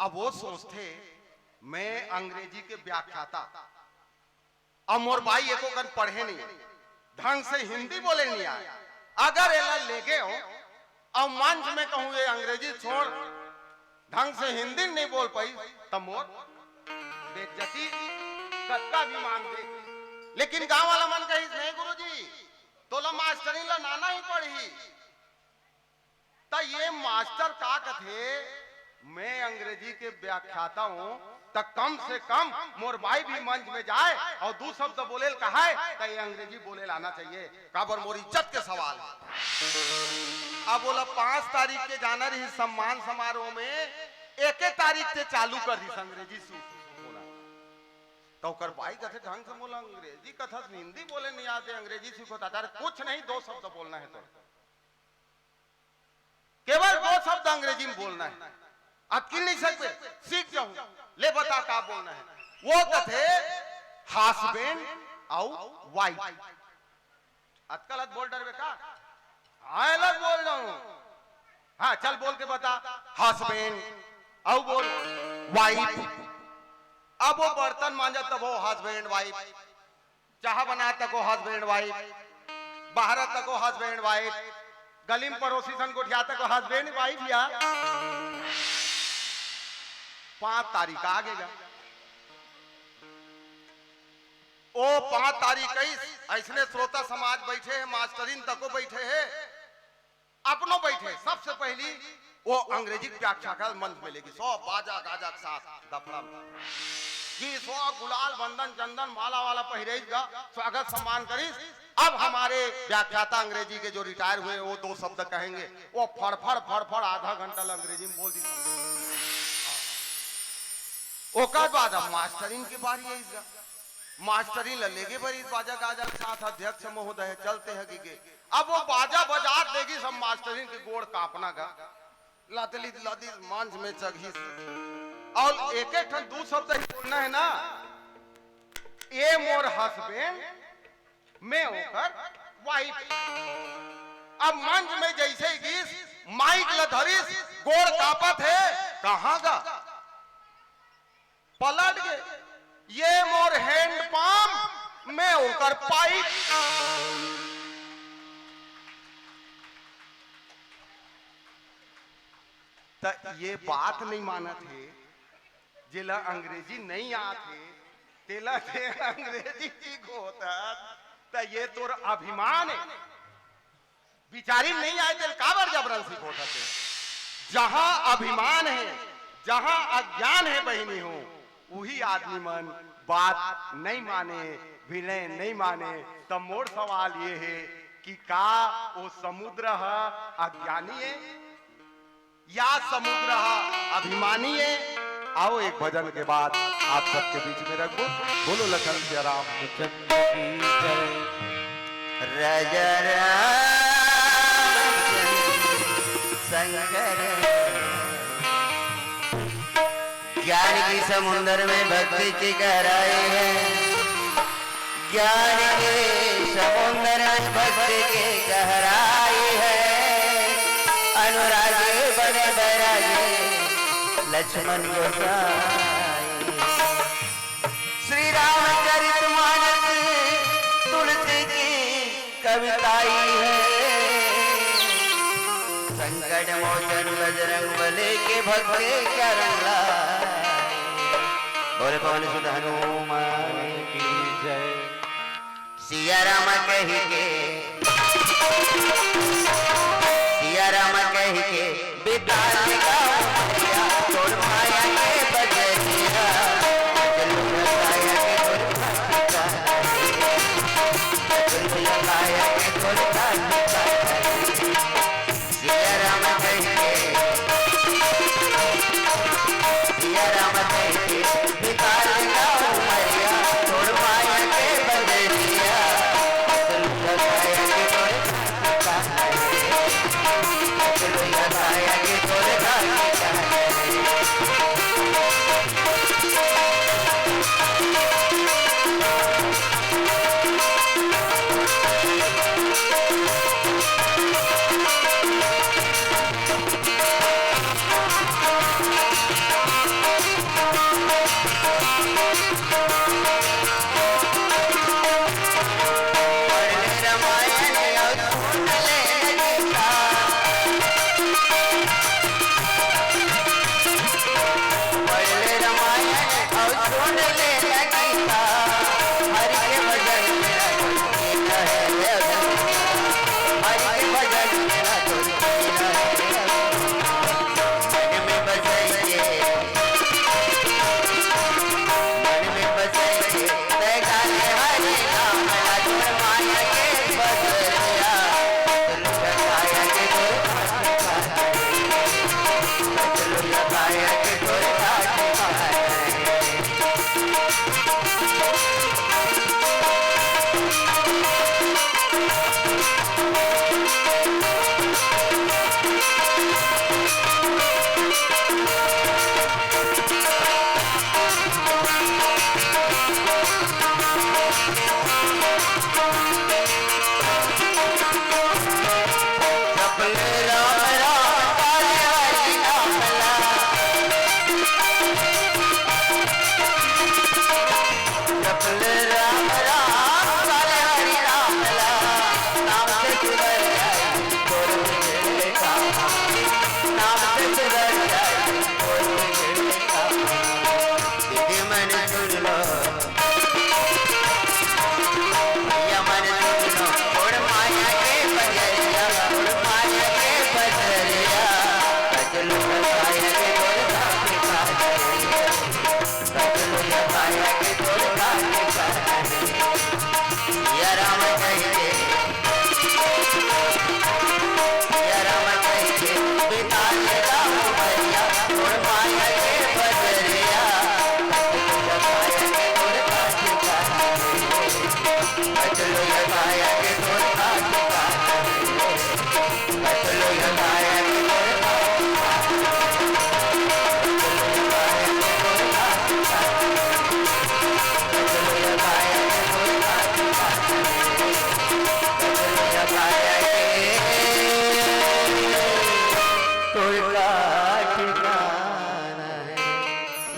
अब वो सोचथे, मैं अंग्रेजी के व्याख्याता, अब मोर बाई एको कन पढ़े नहीं, ढंग से हिंदी बोले नहीं आय। अगर एला लेगे हो और मंच में कहूं, "ये अंग्रेजी छोड़, ढंग से हिंदी नहीं बोल पाई," त मोर बेइज्जती कतका भी मान दे। लेकिन गांव वाला मन कहिस, "नहीं गुरुजी, तोला मास्टरी ला नाना ही पड़ही।" त ये मास्टर का कथे, मैं अंग्रेजी के व्याख्याता हूं, त कम से कम मोर बाई भी मंच में जाय और दू शब्द बोले ल कहय, त ये अंग्रेजी बोले ल आना चाहिए, काबर मोर इज्जत के सवाल हे। अब बोला, पांच तारीख के जाना रही सम्मान समारोह में, एके तारीख से चालू कर दिस अंग्रेजी सु-, सु-, बोला। त ओकर बाई कथे, "ढंग से बोला, अंग्रेजी कथस, हिंदी बोले नहीं आते, अंग्रेजी सीखो।" त, "अरे कुछ नहीं, दो शब्द बोलना है तो।" केवल दो शब्द अंग्रेजी में बोलना है। अतकी नहीं सकबे, सीख जाहूं। ले बता का बोलना है। वो कथे husband अउ wife। अतका अलग बोल डरबे का? हाँ, अलग बोल जाहूं। हाँ, चल बोल के बता। Husband अउ बोल wife। अब वो बर्तन मांजत तब वो husband wife। चाहा बना तको husband wife, बाहर तको husband wife, गली में पड़ोसी सन गोठिया तको husband wife या। पांच तारीख आ गेगा। ओ पांच तारीख कइस, अइसने श्रोता समाज बैठे हे, मास्टरिन तको बैठे हे। अपनो बैठे, सबसे पहली वो अंग्रेजी के व्याख्या का मंच में लेगी, सौ बाजा गाजा के साथ दफड़ा में। जी, सौ गुलाल, बंदन, चंदन, माला वाला पहिरेगा, स्वागत सम्मान करिस। अब हमारे व्याख्याता अंग्रेजी के जो रिटायर हुए, वो दो शब्द कहेंगे। वो फड़फड़, फड़फड़ आधा घंटा ल अंग्रेजी में बोल दी। ओकर बाद अब मास्टरिन के बारी आइगा। मास्टरिन ल लेगे बरिस बाजा गाजा के साथ, अध्यक्ष महोदय चलते हैं कि के। अब वो बाजा बजात देगी, सब मास्टरिन के गोड़ कांपना गा। लदली लदी मंच में चघिस। और एक एक ठन दू शब्द ही बोलना है ना, "ये मोर husband, मैं ओकर wife।" अब मंच में जैसे ही गिस, माइक ल धरिस, गोड़ कांपत हे, कहाँ गा? पलट गे, "ये मोर hand pump, मैं ओकर pipe।" त ये बात नहीं मानत हे, जेला अंग्रेजी नहीं आत हे, तेला ते अंग्रेजी सिखोथस, त ये तोर अभिमान हे। विचारी नहीं आए तेल काबर जबरन सिखोथस? जहां अभिमान हे, जहां अज्ञान हे बहिनी हो, उही आदमी मन बात नहीं माने, विनय नहीं माने। त मोर सवाल ये हे कि का वो समुद्र ह अज्ञानी हे? या समुद्र ह अभिमानी हे? आओ, एक भजन के बाद आप सबके बीच में रखबो। बोलो लखन सिया राम। चंद्र की जय। राजा राम शंकर ज्ञान की समुंदर में भक्ति की गहराई है। ज्ञान के समुंदर में भक्ति की गहराई है। अनुराग बने बैरागी लक्ष्मण गोसाई। श्री रामचरित मानस तुलसी की कविताई है। संकट मोचन बजरंग बली के भक्ति चरण ला। बोले पवन सुत हनुमान की जय। सिया राम कहि के, सिया राम कहि के, बिताल का उमरिया, तोर माया के बजरिया, चलू बताया के तोर भक्ति का, चलू बताया के तोर भक्ति का। सिया राम कहि के, सिया राम कहि के, बिताल का उमरिया, तोर माया के बजरिया, चलू बताया के तोर भक्ति का।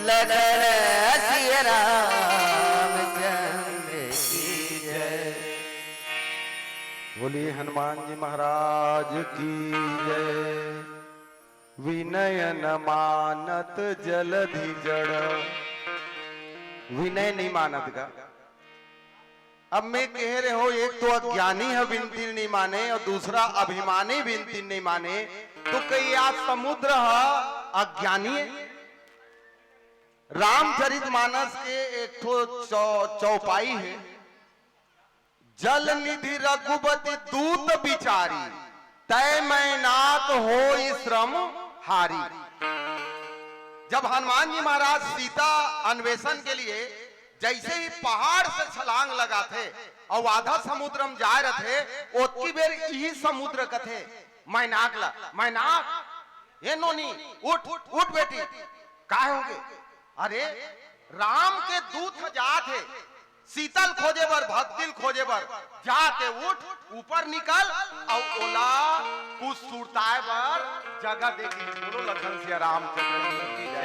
लखन सिया रामचंद्र की जय। बोलिए हनुमान जी महाराज की जय। विनय न मानत जलधि जड़, विनय नहीं मानत गा। अब मैं कह रहे हो, एक तो अज्ञानी ह बिनती नहीं माने अउ दूसरा अभिमानी बिनती नहीं माने, तो कई आज समुद्र ह अज्ञानी हे? रामचरित मानस के एक ठो चौ-, चौपाई हे, जल निधि रघुपति दूत बिचारी, तय मैनाक होई श्रम हारी। जब हनुमान जी महाराज सीता अन्वेषण के लिए जैसे ही पहाड़ से छलांग लगाथे अउ आधा समुद्र म जाय रथे, ओतकी बेर इही समुद्र कथे मैनाक ला, "मैनाक, ए नोनी, उठ, उठ बेटी, काय होगे?" "अरे, राम के दूत ह जात हे, सीता ल खोजे बर, भक्ति ल खोजे बर जात हे, उठ, ऊपर निकल अउ ओला कुछ सुरताय बर जगह दे के।" बोलो लखन सिया रामचंद्र की जय।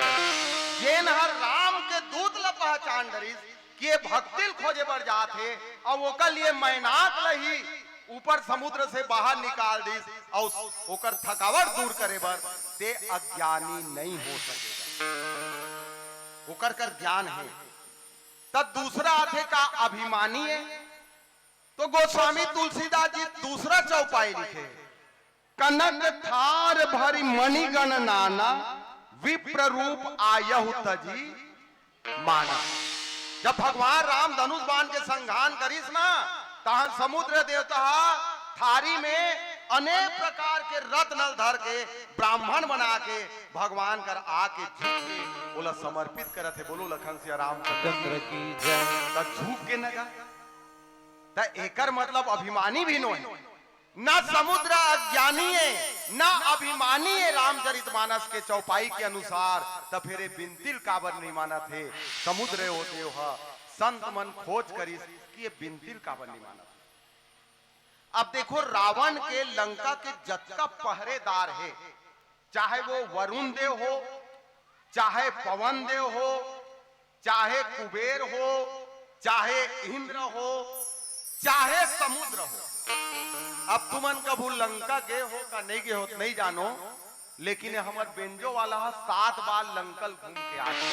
जेन हर राम के दूत ल पहचान डरिस कि ये भक्ति ल खोजे बर जात हे अउ ओकर लिए मैनाक ल ही ऊपर समुद्र से बाहर निकाल दिस अउ ओकर थकावट दूर करे बर, ते अज्ञानी नहीं हो सकेगा, ओकर कर ज्ञान हे। त दूसरा आथे का अभिमानी हे? तो गोस्वामी तुलसीदास जी दूसरा चौपाई लिखे, "कनक थार भरि मणिगण नाना, विप्र रूप आयहु तजि माना।" जब भगवान राम धनुष बाण के संघान करिस ना, तहां समुद्र देवता ह थारी में अनेक प्रकार के रत्न ल धर के, ब्राह्मण बना के भगवान कर आके झुक के ओला समर्पित करत हे। बोलो लखन सिया रामचंद्र चंद्र की जय। त झुक के न गा, त एकर मतलब अभिमानी भी नोहे। ना समुद्र अज्ञानी हे, ना अभिमानी हे रामचरित मानस के चौपाई के अनुसार, त फिर ये बिनती ल काबर नहीं मानत हे? समुद्र हे ओ देव ह, संत मन खोज करिस कि ये बिनती ल काबर नहीं मानत हे। अब देखो, रावण के लंका के जतका पहरेदार हे, चाहे वो वरुण देव हो, चाहे पवन देव हो, चाहे कुबेर हो, चाहे इंद्र हो, चाहे समुद्र हो। अब तुमन कभू लंका गे हो का नहीं गे हो, नहीं जानो, लेकिन हमर बेंजो वाला ह सात बार लंका ल घूम के आ गे।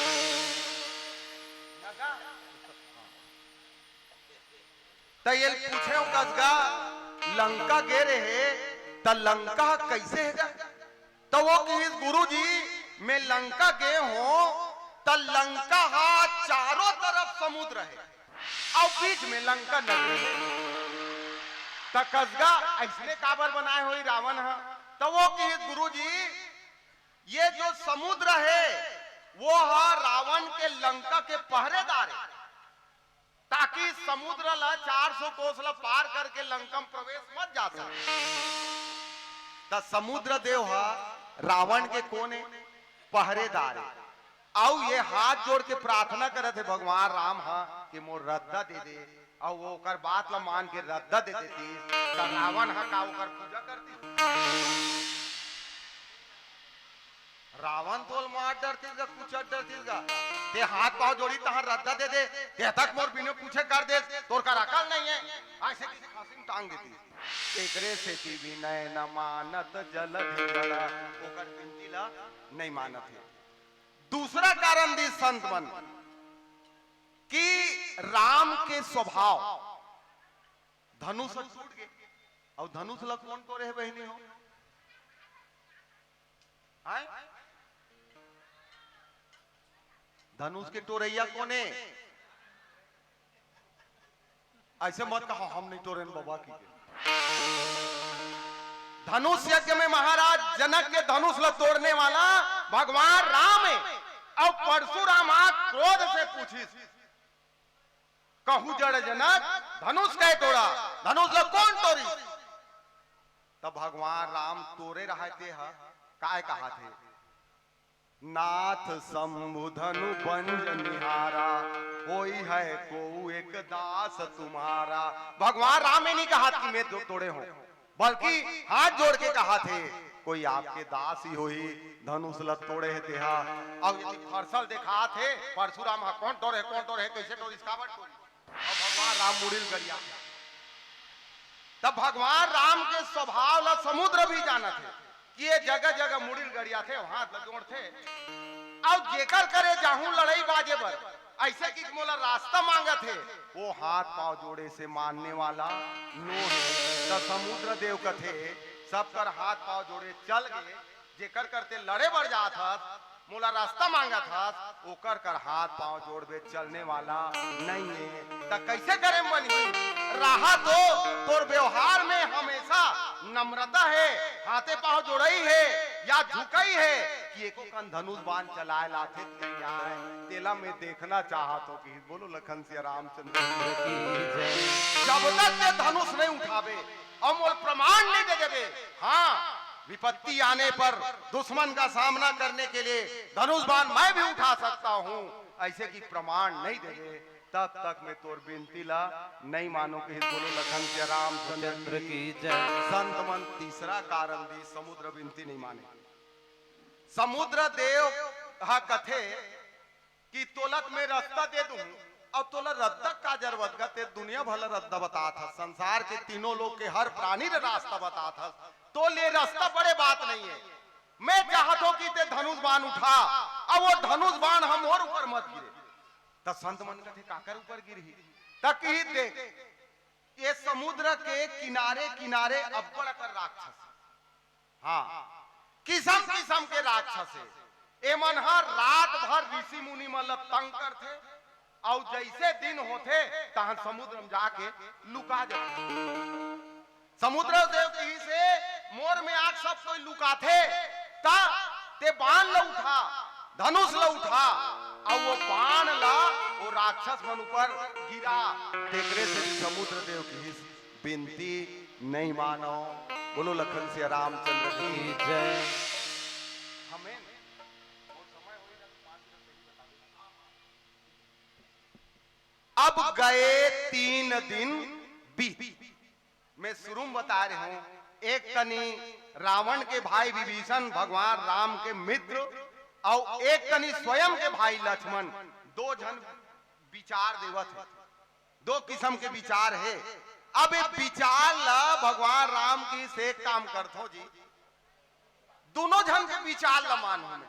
त ये पूछे हूं, "कस गा लंका गे रहे, त लंका ह कइसे हे गा?" त वो कहिस, "गुरुजी, मैं लंका गे हों, त लंका ह चारों तरफ समुद्र हे अउ बीच में लंका नगरी हे।" त कस गा अइसने काबर बनाए होही रावण ह? त वो कहिस, "गुरुजी, ये जो समुद्र हे, वो ह रावण के लंका के पहरेदार हे।" ताकि समुद्र ला चार सौ कोस ला पार करके लंका म प्रवेश मत जा सके। त समुद्र देव ह रावण के कोन हे? पहरेदार हे। अउ ये हाथ जोड़ के प्रार्थना करत हे भगवान राम ह कि मोर रद्दा दे दे, अउ वो ओकर बात ला मान के रद्दा दे देतिस, त रावण ह का ओकर पूजा करतिस? रावण तोल मार डरतिस गा, कुचर डरतिस गा। ते हाथ पांव जोड़ी तहां रद्दा दे दे, ते तक मोर बिना पूछे कर देस, तोर कर अकल नहीं हे, अइसे कि फांसी म टांग देतिस। एकरे सेती विनय न मानत जलधि घड़ा, ओकर बिनती ला नहीं मानत हे। दूसरा कारण दिस संत मन कि राम के स्वभाव, धनुष टूट गे, अउ धनुष ला कोन टोरे हे बहिनी हो? आय? धनुष के टोरइया कोन हे? अइसे मत कहा, "हम नहीं टोरेन बबा" कहिके। धनुष यज्ञ में महाराज जनक के धनुष ला तोड़ने वाला भगवान राम हे। अउ परशुराम ह क्रोध से पूछिस, "कहूं जड़ जनक धनुष कहे टोरा, धनुष ला कोन टोरिस?" त भगवान राम टोरे रहय ते ह काय कहाथे, "नाथ शंभु धनु पंज निहारा, होई है कोऊ एक दास तुम्हारा।" भगवान राम ये नहीं कहाथे कि मैं टोरे हों, बल्कि हाथ जोड़ के कहाथे, "कोई आपके दास ही होही, धनुष ल तोड़े हे तेहा।" अउ यदि फरसल देखाथे, परशुराम ह कोन टोरे, कोन टोरे, कइसे टोरिस, काबर टोरिस? अउ भगवान राम मुड़ी ल गरिया। तब भगवान राम के स्वभाव ला समुद्र भी जानत हे कि ये जगह जगह मुड़ी ल गरियाथे, हाथ ला जोड़थे। अउ जेकर करे जाहूं लड़ई बाजे बर, अइसे कि मोला रास्ता मांगत हे, वो हाथ पांव जोड़े से मानने वाला नो हे। त समुद्र देव कथे, "सब कर हाथ पांव जोड़े चल गे, जेकर करते लड़े बर जात हस, मोला रास्ता मांगत हस, ओकर कर हाथ पांव जोड़बे चलने वाला नइ हे। त कइसे करे बनही? राहा तो तोर व्यवहार में हमेशा नम्रता हे, हाथे पांव जोड़ई हे या झुकई हे कि एको कन धनुष बाण चलाए लाथे त नइ आय, तेला मैं देखना चाहत हों," कि बोलो लखन सिया रामचंद्र की जय। जब तक ते धनुष नइ उठाबे अउ मोला प्रमाण नइ दे देबे, हाँ, विपत्ति आने पर दुश्मन का सामना करने के लिए धनुष बाण मैं भी उठा सकता हूँ, अइसे कि प्रमाण नइ देबे, तब तक मैं तोर बिनती ला नइ मानों, कहिस बोलो लखन सिया रामचंद्र चंद्र की। की जय। संत मन तीसरा कारण दिस, समुद्र बिनती नइ माने। समुद्र देव ह कथे कि तोला त मैं रस्ता दे दूं, अउ तोला रद्दा का जरूरत गा, ते दुनिया भर ला रद्दा बतात हस, संसार के तीनों लोक के हर प्राणी ला रास्ता बतात हस, तोर ले रस्ता बड़े बात नइ हे। मैं चाहत हों कि ते धनुष बाण उठा, अउ वो धनुष बाण ह मोर ऊपर मत गिरे। त संत मन कथे, "काकर ऊपर गिरही?" त किही, "देख, ये समुद्र के किनारे किनारे अब्बड़ अकन राक्षस हे, हाँ, किसम किसम के राक्षस हे। एमन ह रात भर ऋषि मुनि मन ल तंग करथे, अउ जइसे दिन होथे, तहन समुद्र म जाके लुका जाथे।" समुद्र देव किहिसे, "मोर में आके सब कोई लुकाथे, त ते बाण ल उठा, धनुष ल उठा, अउ वो बाण ल वो राक्षस मन ऊपर गिरा।" तेकरे से समुद्र देव किहिस, "बिनती नइ मानो।" बोलो लखन सिया रामचंद्र की जय। हमें अब गए तीन दिन बीत। मैं शुरू में बता रहे हूं, एक कनी रावण के भाई विभीषण, भगवान राम के मित्र, अउ एक कनी स्वयं के भाई लक्ष्मण, दो झन विचार देवत हे, दो किसम के विचार हे। अब ये विचार ला भगवान राम किहिस एक काम करथों जी, दुनों झन के विचार ला मानहूं मैं।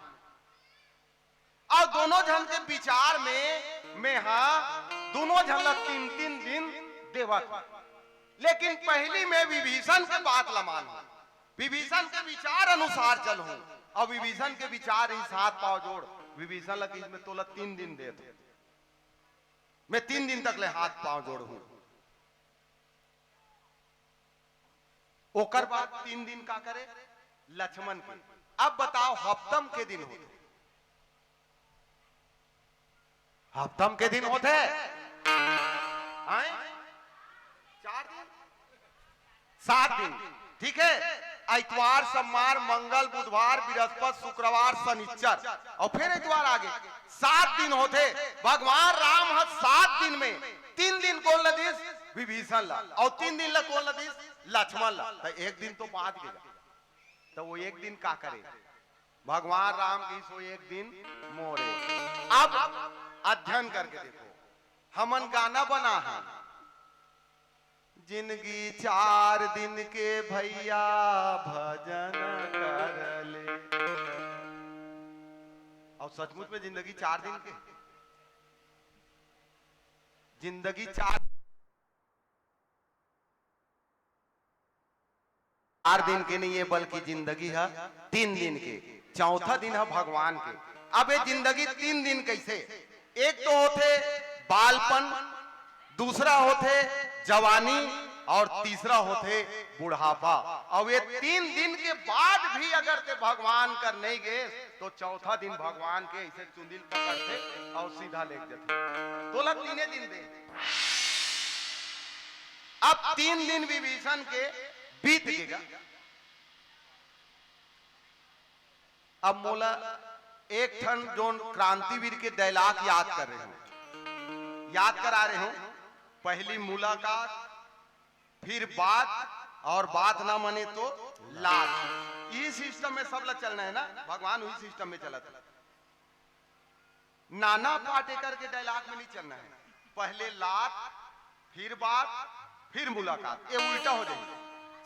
अउ दुनों झन के विचार में मैं हा दुनों झन ला तीन तीन दिन देवत हूं, लेकिन पहिली मैं विभीषण के बात ला मानहूं, विभीषण के विचार अनुसार चलहूं। अउ विभीषण के विचार ही हाथ पांव जोड़, विभीषण ला किहिस मैं तोला तीन दिन देत हूं, मैं तीन दिन तक ले हाथ पांव जोड़हूं। ओकर बाद तीन दिन का करे लक्ष्मण के। अब बताओ हफ्तम के दिन होथे, हफ्तम के दिन होथे, हैं? चार दिन, सात दिन, ठीक है। इतवार, सोमवार, मंगल, बुधवार, बृहस्पति, शुक्रवार, शनिचर, अउ फेर इतवार आगे, सात दिन होथे। भगवान राम ह सात दिन में तीन दिन कोन ल दिस? विभीषण ला। अउ तीन दिन ला कोन ल दिस? लक्ष्मण ला। त एक दिन तो बाच गे। त वो एक दिन का करे? भगवान राम किहिस वो एक दिन मोरे। अब अध्ययन करके देखो, हमन गाना बना हन, जिंदगी चार दिन के भैया भजन कर ले। अउ सचमुच में जिंदगी चार दिन के, जिंदगी चार चार दिन के नइ हे, बल्कि जिंदगी ह तीन दिन के, चौथा दिन ह भगवान के। अब ये जिंदगी तीन दिन कइसे? एक तो होथे बालपन, दूसरा होथे जवानी अउ तीसरा होथे बुढ़ापा। अउ ये तीन दिन के बाद भी अगर ते भगवान कर नइ गे, तो चौथा दिन भगवान के अइसे चुंदी ल पकड़थे अउ सीधा लेग जथे, तोला तीने दिन दे। अब तीन दिन विभीषण के बीत गे गा। अब मोला एक ठन जोन क्रांतिवीर के dialogue याद कर रहे हूं, याद करा रहे हूं। पहली मुलाकात, फिर बात, और बात ना माने तो लात। इही system में सब ला चलना है ना, भगवान उही system में चलत हे। नाना पाटेकर के dialogue में नहीं चलना है, पहले लात, फिर बात, फिर मुलाकात, ये उल्टा हो जाही।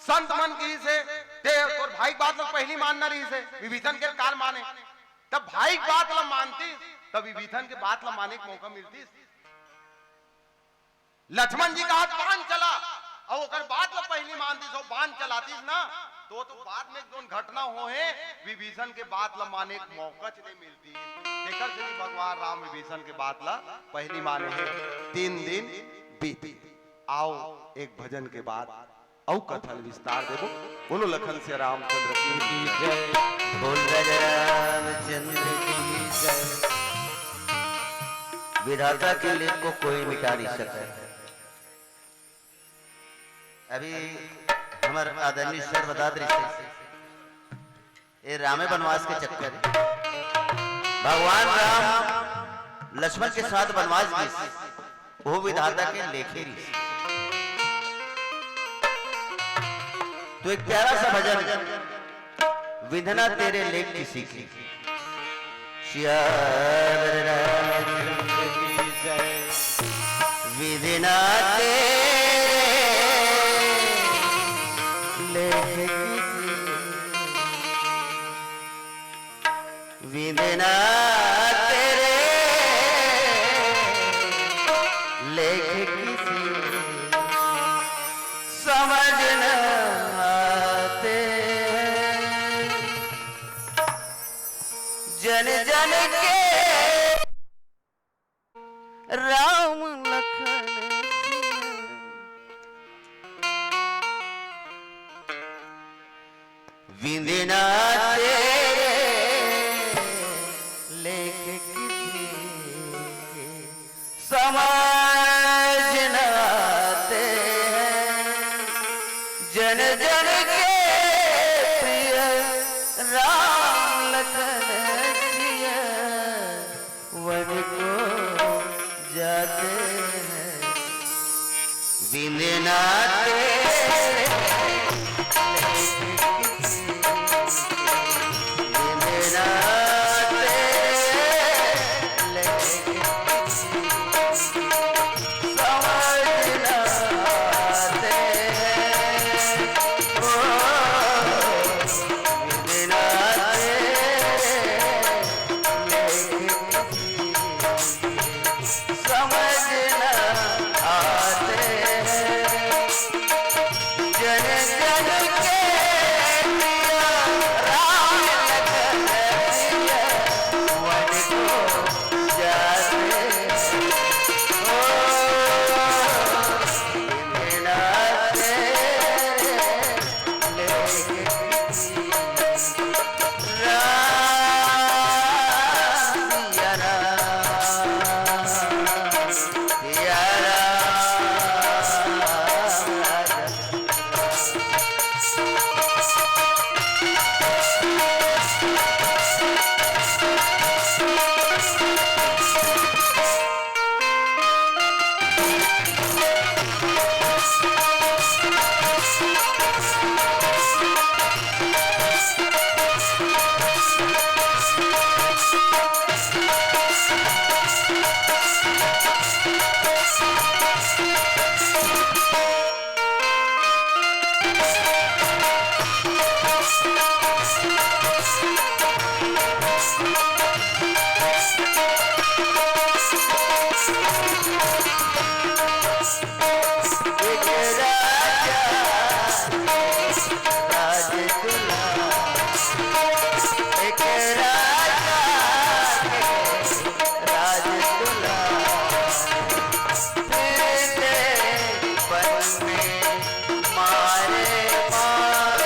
संत मन किहिसे, ते तोर भाई के बात ला पहली मानना रहिसे, विभीषण के काल माने, तब भाई के बात ला मानतिस, त विभीषण के बात ला माने के मौका मिलतिस। लक्ष्मण जी कहत बाण चला, अउ ओकर बात ला पहिली मानतिस, अउ बाण चलातिस ना, तो, तो बाद में जोन घटना होहे, विभीषण के बात ला माने के मौका च नइ मिलतिस। तेकर सेती भगवान राम विभीषण के बात ला पहिली माने हे। तीन दिन बीत गे। आओ, एक भजन के बाद अउ कथा ल विस्तार देबो। बोलो लखन सिया रामचंद्र की जय। बोल राजा रामचंद्र की जय। विधाता के लेख को कोई मिटा नहीं सकता। अभी हमर आदरणीय सर बतात रहिस हे, ए रामे बनवास के चक्कर, भगवान राम लक्ष्मण के साथ बनवास गिस, वो विधाता के लेखे रहिस। तो एक प्यारा सा भजन, विधना तेरे लेख किसी की। सियावर रामचंद्र की जय। विधना तेरे लेख किसी, विधना तेरे लेख किसी, समझ न आते हैं। जन जन के राम लखन सिया। विधना तेरे लेख किसी के समझ न आते हैं। जन जन के प्रिय राम लखन सिया, वन को जाते हैं। विधना तेरे, विधना तेरे, समझ न आते हैं। ओ, विधना तेरे, समझ न आते हैं। जन जन के प्रिय राम लखन सिया, वन को जाते हैं। ओ, विधना तेरे लेख किसी। एक राजा के राज दुलार, एक राजा के राज दुलार, फिरते वन में मारे मार।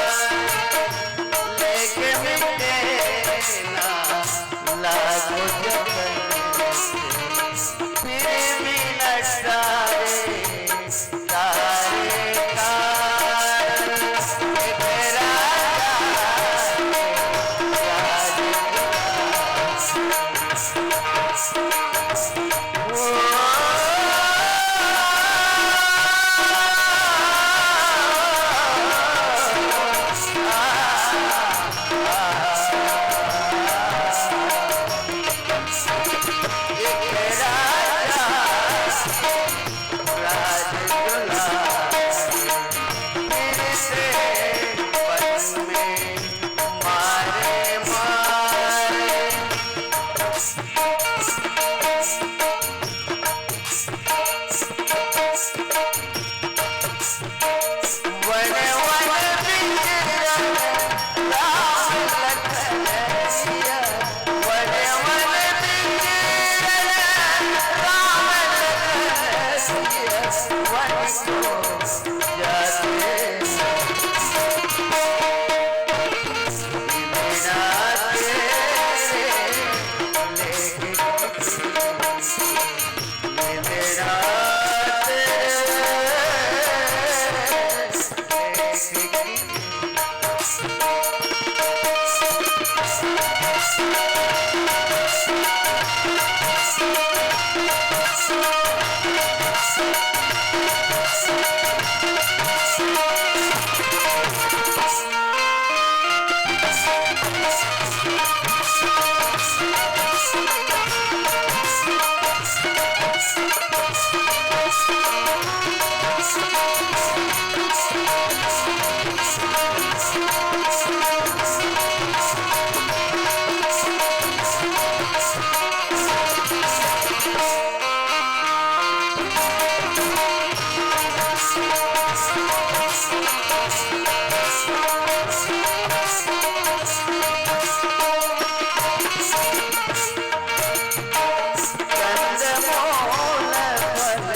कंदमूल फल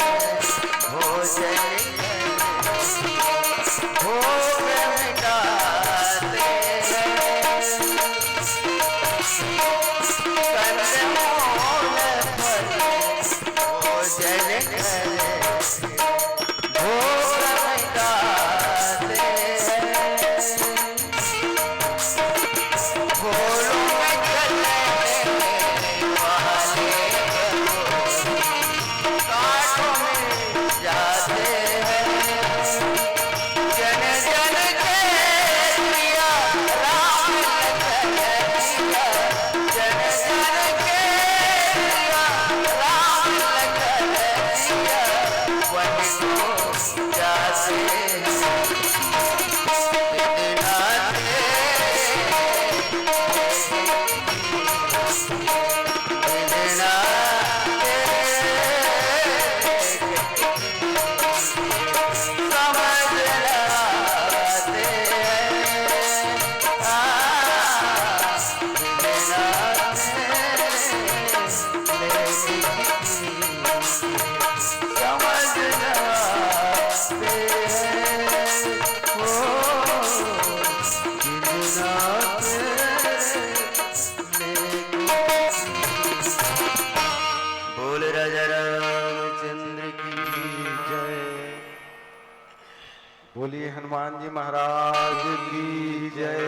भोजन कर भूख मिटाते हैं। कंदमूल फल भोजन कर भूख मिटाते हैं। फूलों में खिलने वाले कांटों में जाते हैं। जन जन के जिया राम लखन जिया, जन जन के जिया राम लखन जिया, वही तो जाते हैं। बिना तेरे, बिना तेरे समझ न आते हैं। आ, बिना तेरे समझ न आते हैं। ओ, बिना तेरे बोल राजा रामचंद्र की जय। बोलिए हनुमान जी महाराज की जय।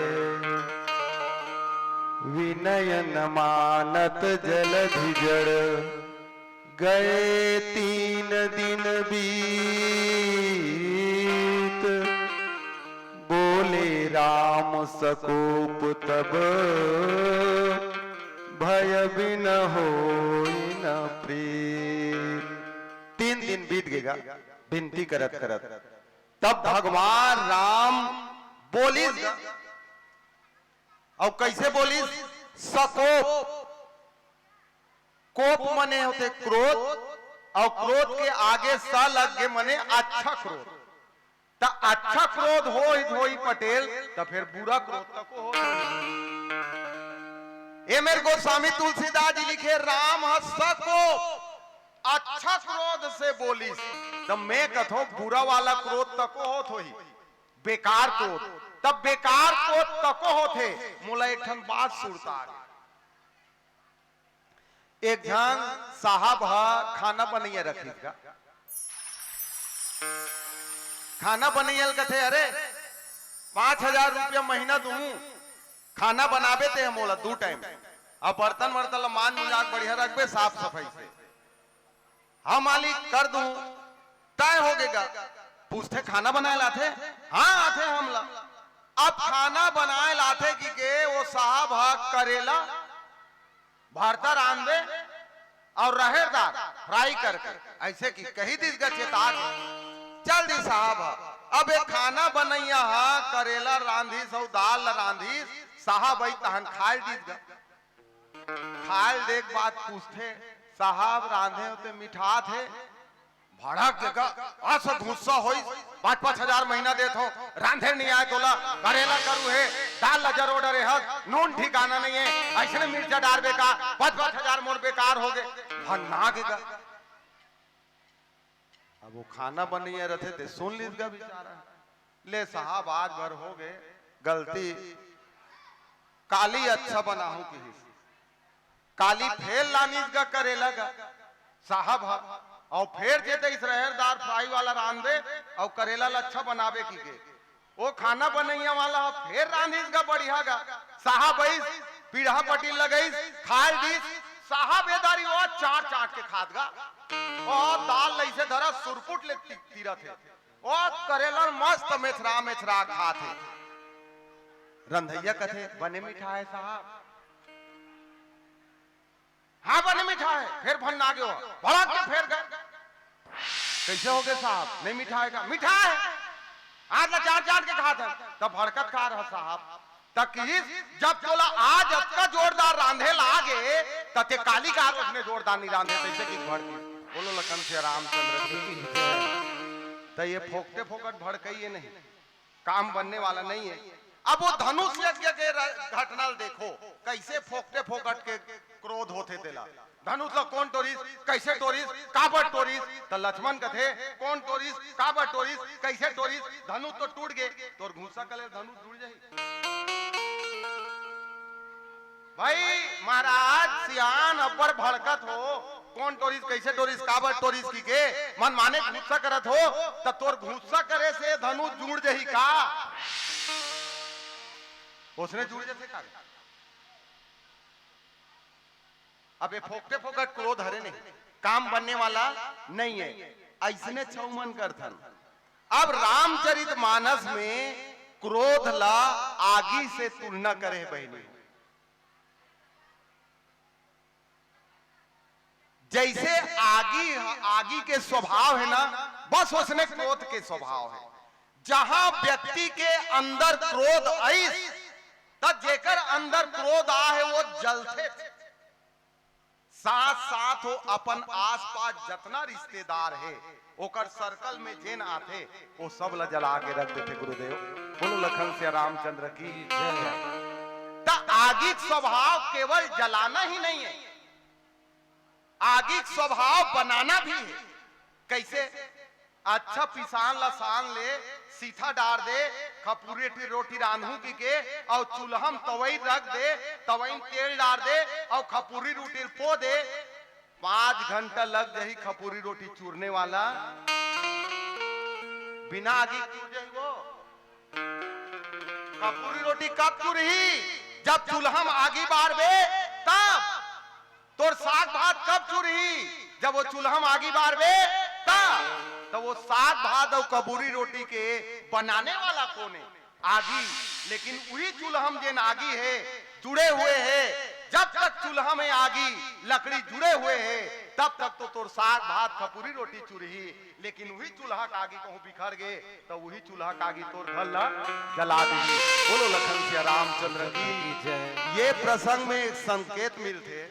विनय न मानत जलधि जड़, गए तीन दिन बीत। बोले राम सकोप तब, भय बिन होई न प्रीत। तीन दिन बीत गे गा, बिनती करत करत। तब भगवान राम बोलिस, अउ कइसे बोलिस? सकोप। कोप मने होथे क्रोध, अउ क्रोध के आगे स लग गे मने अच्छा क्रोध। त अच्छा क्रोध होही, होही पटेल, त फेर बुरा क्रोध तको होही। ए मेर गोस्वामी तुलसीदास जी लिखे, राम ह सकोप, अच्छा क्रोध से बोलिस, त मैं कथों बुरा वाला क्रोध तको होत होही, बेकार क्रोध। तब बेकार क्रोध तको होथे, मोला एक ठन बात सुरता आ गे। एक झन साहब ह खाना बनइया रखिस गा। खाना बनइया ल कथे, "अरे, पाँच हजार रुपया महीना दूहूं, खाना बनाबे ते ह मोला दू टाइम, अउ बर्तन वर्तन ल मांज मुंजा के बढ़िया रखबे, साफ सफाई से।" "हाँ मालिक, कर दूहूं।" तय हो गे गा। पूछथे, "खाना बनाए ल आथे?" "हाँ, आथे हमला।" अब खाना बनाए ल आथे कि के ओ साहब ह करेला भरता रांधबे अउ रहेर दार फ्राई करके, अइसे कि कही दिस गा चेता के। चल दिस साहब ह, अब ए खाना बनइया ह करेला रांधिस अउ दाल ल रांधिस, साहब अइस तहन खाए ल दिस गा। खाए ल दे के बाद पूछथे, "साहब रांधे हो ते मिठात हे?" भड़क के गा, अस गुस्सा होइस, "पाँच पाँच हजार महीना देत हो, रांधे नइ आय तोला, करेला करू हे, दाल ला जरो डरे हस, नून ठिकाना नइ हे, अइसने मिर्चा डारबे का, पाँच पाँच हजार मोर बेकार हो गे।" भन्ना के गा। अब ओ खाना बनइया रथे ते सुन लिस गा बेचारा। "ले साहब, आज भर हो गे गलती, काली अच्छा बनाहूं," किहिस। काली फेर लानिस गा करेला गा साहब ह, अउ फेर चेतइस रहेर दार फ्राई वाला रांधबे अउ करेला ल अच्छा बनाबे किके। ओ खाना बनइया वाला ह फेर रांधिस गा बढ़िया गा। साहब अइस, पीढ़ा पटी लगइस, खाए ल दिस। साहब ए दारी ओ चाट चाट के खात गा। ओ दाल ल अइसे धरस, सुरपुट ले ती-, तीरत हे। ओ करेला ल मस्त मेछरा मेछरा खात हे। रंधइया कथे, "बने मीठा हे साहब।" "हाँ, बने मीठा हे।" फेर भन्ना गे ओ, भड़क के फेर गे। "कइसे होगे साहब, नइ मीठा हे का?" "मीठा हे, आज ला चाट चाट के खात हन।" "त भड़कत का रहा साहब?" "त किहिस, जब तोला आज अतका जोरदार रांधे लागे, त तें काली का ओसने जोरदार नइ रांधे, तइसे कि भड़किस।" बोलो लखन सिया रामचंद्र की। त ये फोकटे फोकट भड़कइए नहीं, काम बनने वाला नहीं है। अब वो धनुष यज्ञ के र-, घटना ल देखो, कइसे फोकटे फोकट के क्रोध होथे तेला। धनुष ल कोन टोरिस, कइसे टोरिस, काबर टोरिस? त लक्ष्मण कथे, "कोन टोरिस, काबर टोरिस, कइसे टोरिस? धनुष तो टूट गे।" तोर घूंसा कले धनुष जुड़ जाही। भाई महाराज सियान अब्बड़ भड़कत हो, कोन टोरिस, कइसे टोरिस, काबर टोरिस कहिके मनमाने घूंसा करत हो, त तोर घूंसा करे से धनुष जुड़ जाही का? ओसने जुड़ जाथे का? अब ये फोकटे फोकट क्रोध हरे नहीं, काम बनने वाला नहीं है। अइसने छऊ मन करथन। अब रामचरित मानस में क्रोध ला आगी से तुलना करे हे बहिनी। जइसे आगी, आगी के स्वभाव हे ना, बस ओसने क्रोध के स्वभाव हे। जहां व्यक्ति के अंदर क्रोध आइस, त जेकर अंदर क्रोध आ हे, वो जलथे। साथ साथ वो अपन आसपास जतना रिश्तेदार हे, ओकर सर्कल में जेन आथे, वो सब ला जला के रख देथे गुरुदेव। बोलो लखन सिया रामचंद्र की जय। त आगी के स्वभाव केवल जलाना ही नहीं है, आगी के स्वभाव बनाना भी है। कइसे? अच्छा पिसान ला सान ले, सीथा डार दे, खपुरी रोटी रांधहूं कहिके, अउ चूल्हा म तवई रख दे, तवई म तेल डार दे, अउ खपुरी रोटी ल पो दे। पांच घंटा लग जाही खपुरी रोटी चूरने वाला, बिना आगी चूर जाही वो। खपुरी रोटी कब चुरही? जब चूल्हा म आगी बारबे तब। तोर साग भात कब चुरही? जब वो चूल्हा म आगी बारबे तब। त वो साग भात अउ खपुरी रोटी के बनाने वाला कोन हे? आगी। लेकिन उही चूल्हा म जेन आगी हे, जुड़े हुए हे, जब तक चूल्हा में आगी, लकड़ी जुड़े हुए हे, तब तक तो तोर साग भात खपुरी रोटी चुरही। लेकिन उही चूल्हा का आगी कहूं बिखर गे, त उही चूल्हा का आगी तोर घर ला जला दिही। बोलो लखन सिया रामचंद्र की जय। ये प्रसंग में एक संकेत मिलथे,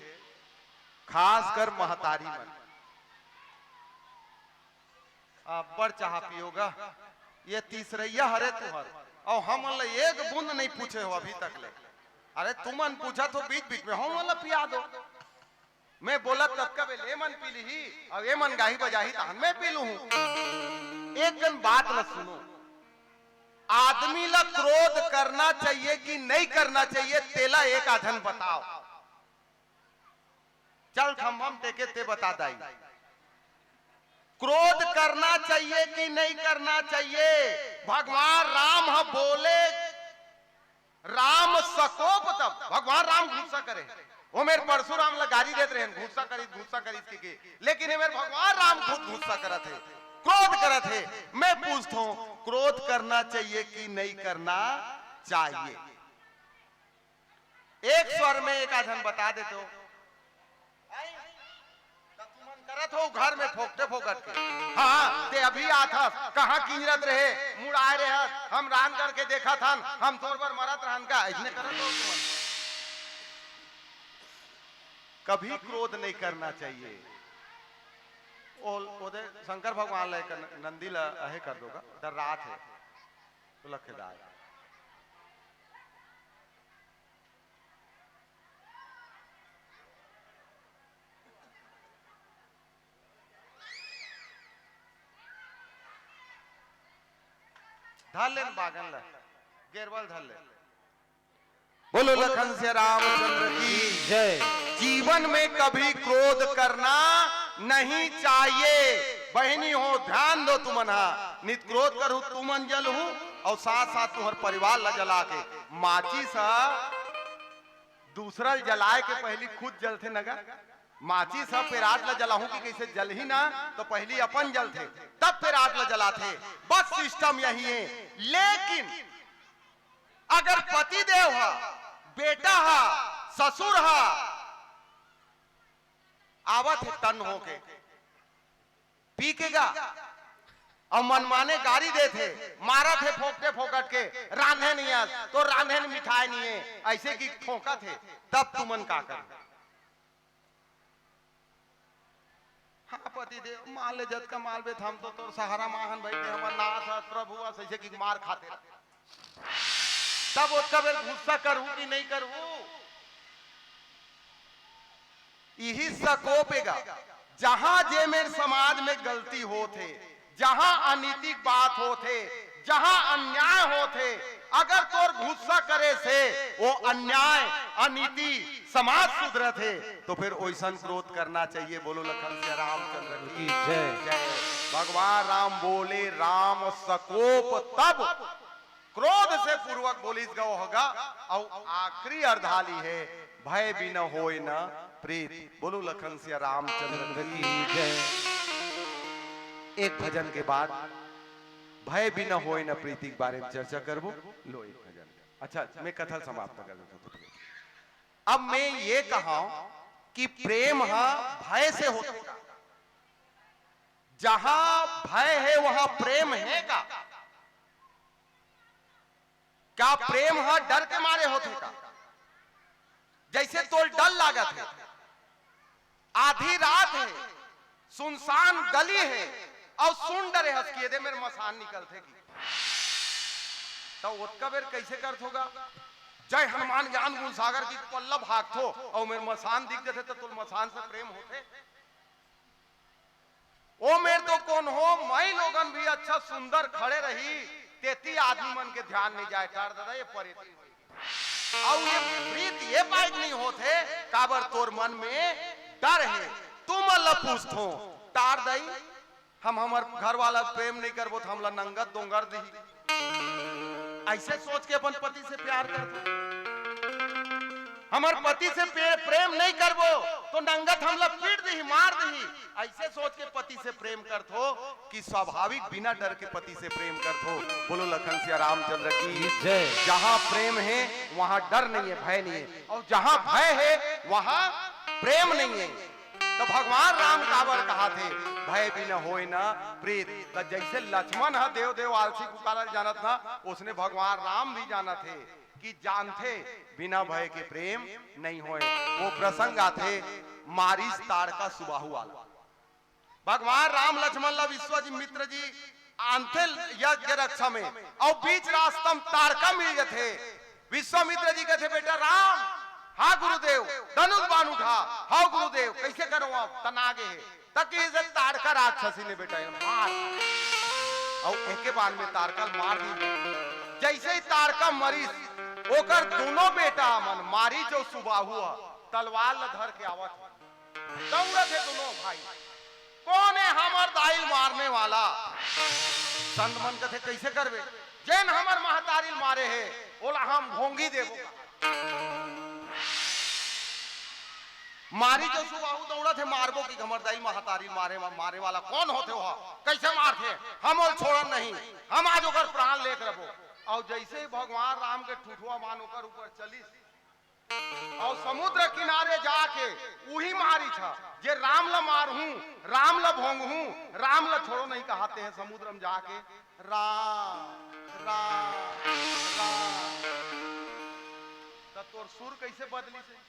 खासकर महतारी मन, अब्बड़ चाहा पियो गा, ये तीसरइया हरे तुंहर, अउ हमन ला एक बूंद नइ पूछे हो अभी तक ले। अरे तुमन पूछत हो बीच बीच में, हमन ला पिया दो। मैं बोलत ततका बेर एमन पी लिही, अउ एमन गाही बजाही, तहन मैं पी लूहूं। एक कन बात ल सुनो, आदमी ल क्रोध करना चाहिए कि नहीं करना चाहिए, तेला एक आधन बताओ। चल खम्भा म टेके ते बता दाई, क्रोध करना चाहिए कि नहीं करना चाहिए? भगवान राम ह बोले, राम सकोप तब भगवान राम गुस्सा करे। ओ मेर परशुराम ला गारी देत रहेन, गुस्सा करिस, गुस्सा करिस कहिके, लेकिन ए मेर भगवान राम खुद गुस्सा करत हे, क्रोध करत हे। मैं पूछथों, क्रोध करना चाहिए कि नहीं करना चाहिए? एक स्वर में एक आधन बता देते हो। त तुमन करत हो घर में फोकटे फोकट के। हाँ, ते अभी आथस, कहाँ किंजरत रहे, मुड़ाए रहत, हम रांध करके देखत हन, हम तोर बर मरत रहन का, अइसने करत हो तुमन। कभी क्रोध नहीं करना चाहिए। ओ, ओदे शंकर भगवान ला एक नंदी ला अहे कर दो गा, डर्रात हे, तो लखेदाय। धर ले न बागन ल, गेरवा ल धर ले। बोलो लखन सिया रामचंद्र की जय। जीवन में कभी क्रोध करना नहीं चाहिए। बहिनी हो, ध्यान दो तुमन हा, नित क्रोध करहू तुमन जलहू, अउ साथ साथ तुंहर परिवार ला जला के माचिस ह दूसरा ल जलाए के पहिली खुद जलथे न गा। माचिस ह पेरात ल जलाहूं कि कइसे जलही ना, तो पहिली अपन जलथे, तब पेरात ल जलाथे। बस सिस्टम यही हे। लेकिन अगर पतिदेव ह, बेटा ह, ससुर ह आवत हे तन होके, पी के गा, अउ मनमाने गारी देथे, मारत हे फोकटे फोकट के, रांधे नइ हस, तो रांधे न मिठाय नइ हे, अइसे कि ठोंकत हे, तब तुमन का करहू? हाँ पतिदेव, मार ले जतका मारबे, हम तो तोर सहारा म हन भई, ते हमर नाथ हस, प्रभु हस, अइसे कि मार खाथे। तब ओतका बेर गुस्सा करहू कि नइ करहू? इही सकोप ए गा, जहां जे मेर समाज में गलती होत हे, जहां अनीतिक बात होत हे, जहां अन्याय होत हे, अगर तोर गुस्सा करे से वो अन्याय, अनीति, समाज सुधरत हे, तो फिर ओइसन क्रोध करना चाहिए। बोलो लखन सिया रामचंद्र की जय। जय। भगवान राम बोले, राम सकोप तब क्रोध से पूर्वक बोलिस गा होगा, अउ आखिरी अर्धाली हे, भय बिन होय न प्रीत। बोलो लखन सिया रामचंद्र की जय। एक भजन के बाद भय बिन होय न प्रीति के बारे में चर्चा करबो। लो एक भजन। अच्छा, मैं कथा समाप्त कर देता हूं। अब मैं ये कहा कि प्रेम ह भय से होथे का? जहां भय हे, वहां प्रेम हे का? का प्रेम ह डर के मारे होथे का? जइसे तोल डर लागत हे, आधी रात हे, सुनसान गली हे, अउ सुन डरे हस कि एदे मेर मसान निकलथे कि, त ओतका बेर कइसे करथो गा? जय हनुमान ज्ञान गुण सागर की पल्ला भागथो, अउ मेर मसान दिख जथे, त तोल मसान से प्रेम होथे? ओ मेर तो कोनो माई लोगन भी अच्छा सुंदर खड़े रही, तेती आदमी मन के ध्यान नइ जाय, टार ददा, ये परेती होई। अउ ये प्रीत ये पाइक नइ होत हे, काबर तोर मन में डर हे। तुमन ल पूछथों, टार दई, हम हमर घर वाला प्रेम नइ करबो, त हमला नंगत दोंगर दिही। अइसे सोच के अपन पति से प्यार करथों। हमर पति से पे-, प्रेम नइ करबो, तो नंगत हमला पीट दिही, मार दिही। अइसे सोच के पति से प्रेम करथों कि स्वाभाविक बिना डर के पति से प्रेम करथों। बोलो लखन सिया रामचंद्र की जय। जहां प्रेम हे, वहां डर नइ हे, भय नइ हे, अउ जहां भय हे, वहां प्रेम नइ हे। त भगवान राम काबर कहाथे, भय बिन होय न प्रीत? त जइसे लक्ष्मण ह देव देव आलसी कुकारा ल जानत ना, ओसने भगवान राम भी जानत हे कि जानथे बिना भय के प्रेम नइ होय। वो प्रसंग आथे, मारीच ताड़का सुबाहु वाला। भगवान राम लक्ष्मण ला विश्वामित्र जी आनथे यज्ञ रक्षा में, अउ बीच रास्ता म ताड़का मिल जथे। विश्वामित्र जी कथे, "बेटा राम।" "हाँ गुरुदेव।" "धनुष बाण उठा।" "हाँ गुरुदेव।" "कइसे करंव अब? तना आगे हे।" त कहिस, "ताड़का राक्षसी ने बेटा ये मार।" अउ एके बाण में ताड़का ल मार दिस। जइसे ही ताड़का मरिस, ओकर दूनों बेटा मन मारीच अउ सुबाहु ह तलवार ल धर के आवत हे। दौड़त हे दूनों भाई, "कोन हे हमर दाई ल मारने वाला?" संत मन कथे, "कइसे करबे? जेन हमर महतारी ल मारे हे, ओला हम भोंगी देबो।" मारीच अउ सुबाहु दौड़त हे, "मारबो कि हमर दाई ल महतारी ल मारे, मारे वाला कोन होथे ओहा? कइसे मारथे? हम ओला छोड़न नहीं, हम आज ओकर प्राण लेके रहबो।" अउ जइसे ही भगवान राम के ठुठवा बाण ओकर ऊपर चलिस, अउ समुद्र किनारे जाके उही मारीच ह, जे राम ल मारहूं, राम ल भोंगहूं, राम ल छोड़ो नहीं कहत हे, समुद्र म जाके राम, राम, राम। त तोर सुर कइसे बदलिस हे?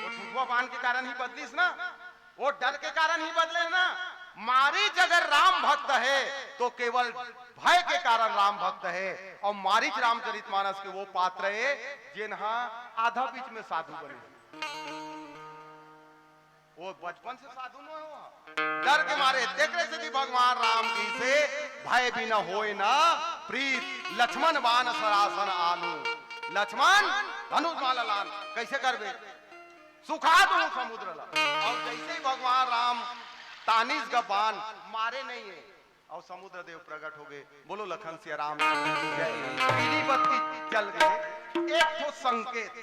वो ठुठवा बाण के कारण ही बदलिस ना। वो डर के कारण ही बदले हे ना। मारीच अगर राम भक्त हे, तो केवल भय के कारण राम भक्त हे। अउ मारीच रामचरितमानस के वो पात्र हे, जेन ह आधा बीच में साधु बने। वो बचपन से साधु नोहे हो। डर के मारे, तेकरे सेती भगवान राम कहिसे, "भय बिन होय न प्रीत, लक्ष्मण बाण सरासन आनू।" लक्ष्मण, धनुष बाण ल लान, कइसे करबे? सुखा दूं समुद्र ला। अउ जइसे ही भगवान राम तानिस गा बाण, मारे नहीं हे, अउ समुद्र देव प्रगट हो गे। बोलो लखन सिया राम की जय। पीली बत्ती जल गे, एक ठो संकेत।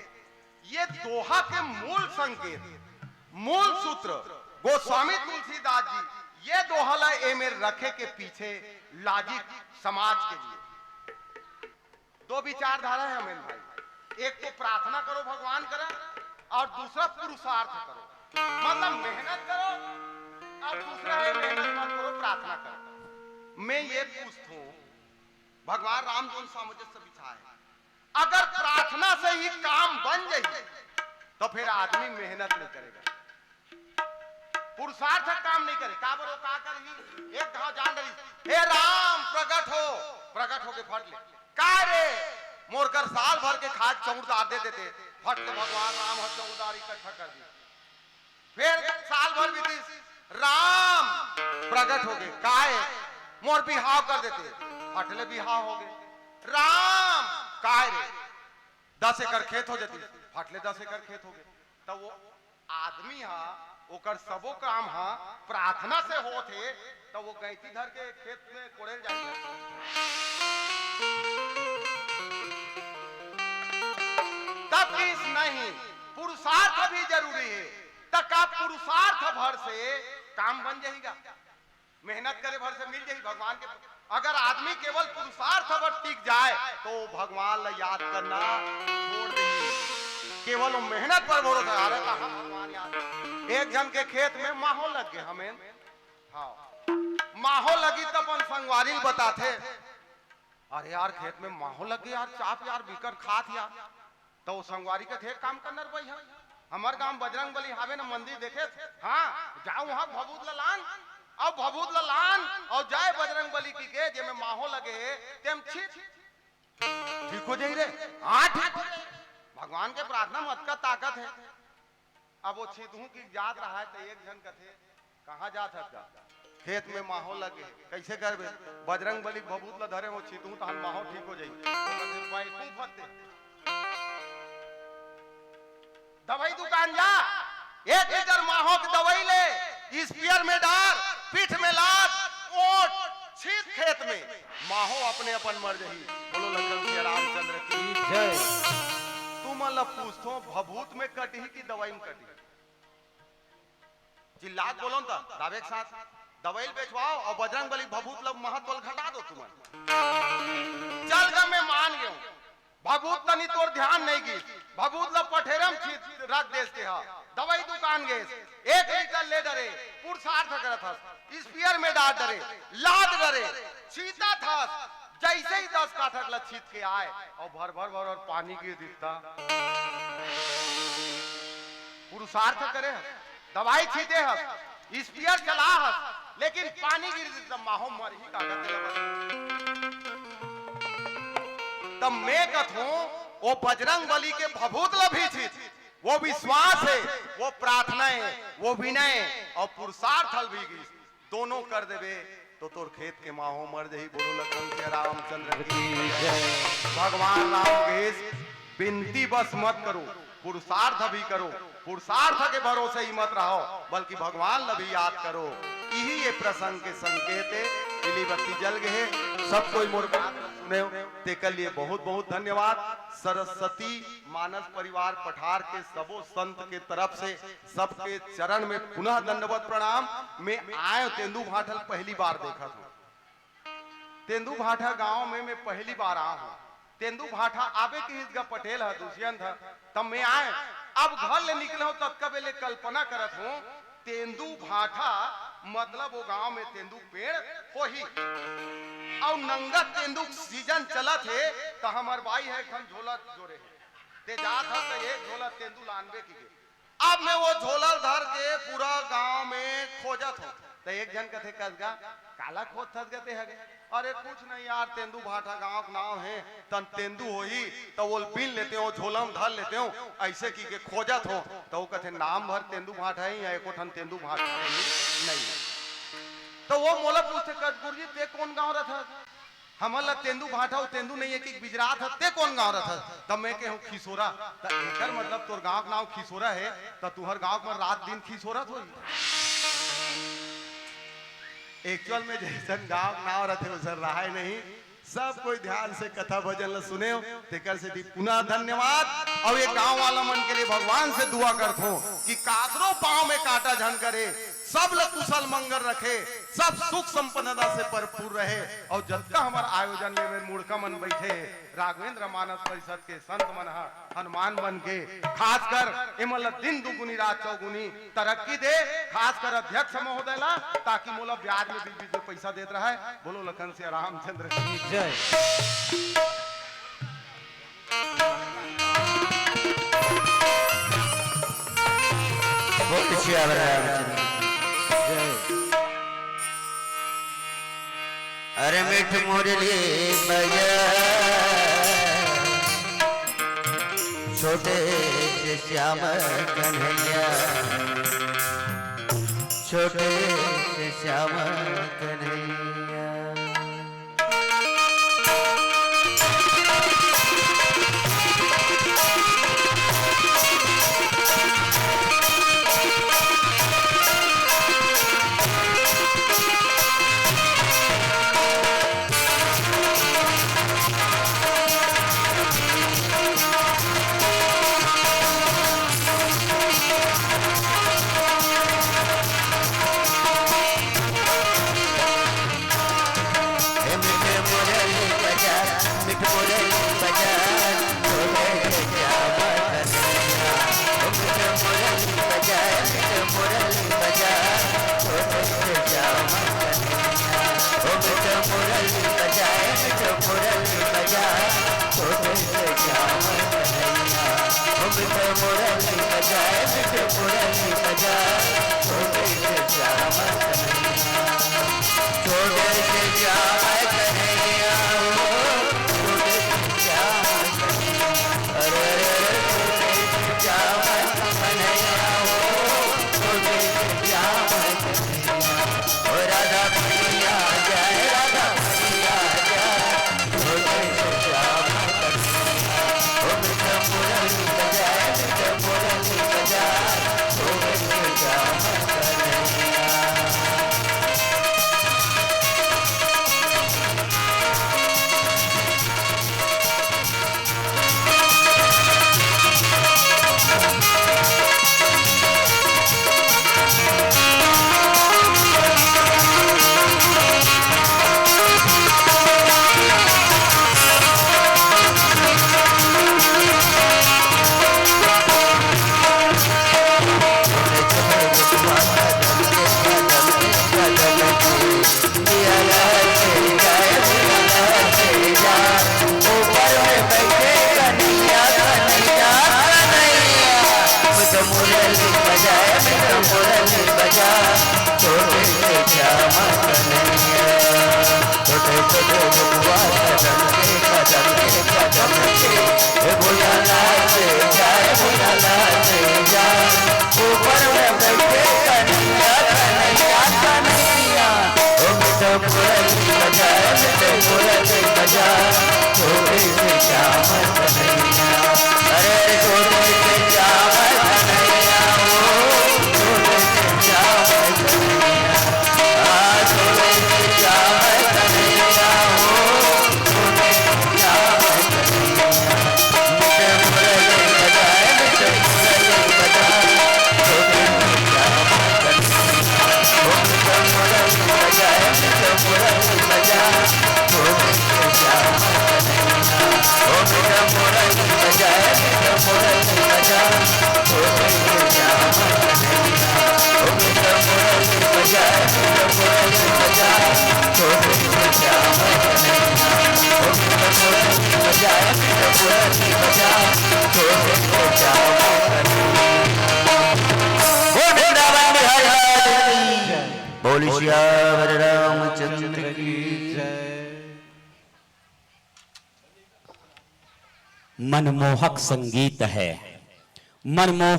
ये दोहा के मूल संकेत, मूल सूत्र गोस्वामी तुलसीदास जी ये दोहा ला एमे रखे के पीछे लॉजिक समाज के लिए। दो विचारधारा है अमिन भाई, एक तो प्रार्थना करो भगवान करा और दूसरा पुरुषार्थ करो, मतलब मेहनत करो, और दूसरा है मेहनत मत करो, प्रार्थना करो। मैं ये पूछता हूँ, भगवान राम जोन सामंजस्य बिछाए, अगर प्रार्थना से ही काम बन जाए तो फिर आदमी मेहनत नहीं करेगा, पुरुषार्थ काम नहीं करे। का बोलो, का करही? एक घाव जान डरी, "हे राम, प्रगट हो।" प्रगट होके फट ले, "का रे?" "मोर कर साल भर के खाए चौंर दार दे देते।" फट ले भगवान राम ह चौंर दार इकट्ठा कर दी। फिर साल भर बीतिस, "राम प्रगट हो गए।" "काय?" "मोर बिहाव कर देते।" फट ले बिहाव हो गए। "राम काय रे?" "दस एकड़ खेत हो जाती।" फट ले दस एकड़ खेत हो गए। तब वो आदमी हा, ओकर सबो काम हा प्रार्थना से होत हे, त वो गैंती धर के खेत में कोड़े ल जाही? तब किस नहीं, पुरुषार्थ भी जरूरी है। त का पुरुषार्थ भर से काम बन जाएगा? मेहनत करे भर से मिल जाही भगवान के। अगर आदमी केवल पुरुषार्थ पर टिक जाए तो भगवान ला याद करना छोड़ दे। केवल वो मेहनत पर भरोसा, अरे कहाँ भगवान याद। एक झन के खेत में माहो लग गए हमें, हाँ, माहो लगी त अपन संगवारी ल बताथे, "अरे यार, खेत में माहो लग गए यार, चाप यार बिकट खात यार।" त वो संगवारी कथे, "एक काम करना रे भैया, हमर गांव बजरंग बली हावे ना मंदिर देखे, हाँ, जा उहाँ भभूत ला लान, अउ भभूत ला लान, अउ जाए बजरंग बली कहिके, जेमे माहो लगे हे, तेम छीत, ठीक हो जाही रे।" हाँ, ठीक हो जाही। भगवान के प्रार्थना में अतका ताकत हे। अब वो छीतहूँ कहिके जात रहा है, त एक झन कथे, "कहाँ जात हस गा?" "खेत में माहो लगे हे।" "कैसे करबे?" "बजरंग बली भभूत ला धरे हो, छीतहूँ तहन माहो ठीक हो जाही।" वो कथे, "बैकूफ हते, दवाई दुकान जा, एक लीटर माहो के दवाई ले, स्पीयर में डार, पीठ में लाद, ओट, छीत खेत में, माहो अपने अपन मर जाही।" बोलो लखन सिया रामचंद्र की जय। तुमन ला पूछथों, भभूत में कटही कि दवाई में कटही? चिल्ला के बोलो न त, दावे के साथ। दवाई ल बेचवाओ अउ बजरंग बली भभूत ल महत्व ल घटा दो तुमन। चल गा, मैं मान गेंव। भभूत तनी तोर ध्यान नइ गिस। भभूत ल पठेरम छीत रख देस तेहा। दवाई दुकान गेस, एक लीटर ले डरे, पुरुषार्थ करत हस, स्पीयर में डार डरे, लाद डरे, छीतत हस, जैसे ही दस काठक ल छीत के आए अउ भर भर भर भर पानी गिर दिस त पुरुषार्थ करे हस, दवाई छीते हस, स्पीयर चला हस, लेकिन पानी गिर दिस त माहो मरही का कहते लगा। तब मैं कथों, वो बजरंग बली के भभूत ल भी छीत, वो विश्वास हे, वो प्रार्थना हे, वो विनय हे अउ पुरुषार्थ ल भी गिस। दोनों कर देबे तो तोर खेत के माहो मर जाही। बोलो लखन के रामचंद्र की जय। भगवान राम कहिस, बिनती बस मत करो, पुरुषार्थ भी करो। पुरुषार्थ के भरोसे ही मत रहो, बल्कि भगवान ल भी याद करो। इही ये प्रसंग के संकेत हे। पीली बत्ती जल गे हे, सब कोई मोर बात ल सुने हो, तेकर लिए बहुत बहुत धन्यवाद। सरस्वती मानस परिवार पठार के सबो संत के तरफ से सबके चरण में पुनः दंडवत प्रणाम। मैं आयो तेंदू भाठा ल पहली बार देखत हों। तेंदू भाठा गांव में मैं पहली बार आयो हों। तेंदू भाठा आबे कहिस गा पटेल ह, दुष्यंत ह, तब मैं आयो। अब घर ले निकले हों, ततका बेले कल्पना करत हों, तेंदू भाठा मतलब वो गांव में तेंदू पेड़ होही। अउ नंगत तेंदू सीजन चलत हे, त हमर बाई ह एक ठन झोला जोरे हे। ते जात हस त एक झोला तेंदू लानबे कहिके। अब मैं वो झोला ल धर के पूरा गांव में खोजत हों। त एक झन कथे, "कस गा, काला खोजथस गा ते हगे?" "अरे कुछ नहीं यार, तेंदू भाठा गांव के नाम हे, तन तेंदू होही, त वो ल बीन लेते हों, झोला में धर लेते हों, ऐसे कहिके खोजत हों।" त वो कथे, "नाम भर तेंदू भाठा हे या एको ठन तेंदू भाठा नहीं हे?" त वो मोला पूछथे, "कस गुरुजी, ते कोन गांव रथस?" हमन ल तेंदू भाठा अउ तेंदू नइये कहिके बिजरात हस, ते कोन गांव रथस? त मैं केहेंव खिसोरा। त एकर मतलब तोर गांव के नांव खिसोरा हे, त तुंहर गांव म रात दिन खिसोरत होही। Actual में जइसन गांव के नांव रथे, वइसन रहय नहीं। सब कोई ध्यान से कथा भजन ल सुनेव, तेकर सेती पुनः धन्यवाद। अउ ये गांव वाला मन के लिए भगवान से दुआ करथों कि काकरो पांव में कांटा झन करे, सब ल कुशल मंगल रखे, सब सुख संपन्नता से भरपूर रहे। अउ जतका हमर आयोजन में मुड़का मन बैठे, राघवेंद्र मानस परिषद के संत मन ह हनुमान बन के, खासकर एमन ल दिन दुगुनी रात चौगुनी तरक्की दे, खासकर अध्यक्ष महोदय ला, ताकि मोला ब्याज में बीच बीच में पैसा देत रहय। बोलो लखन सिया रामचंद्र की जय। बोल सियावर रामचंद्र की जय। अरे मीठ मुरली बजा, छोटे से श्याम कन्हैया, छोटे से श्याम कन्हैया। बोल सियावर रामचंद्र की। मनमोहक संगीत है, मनमोहक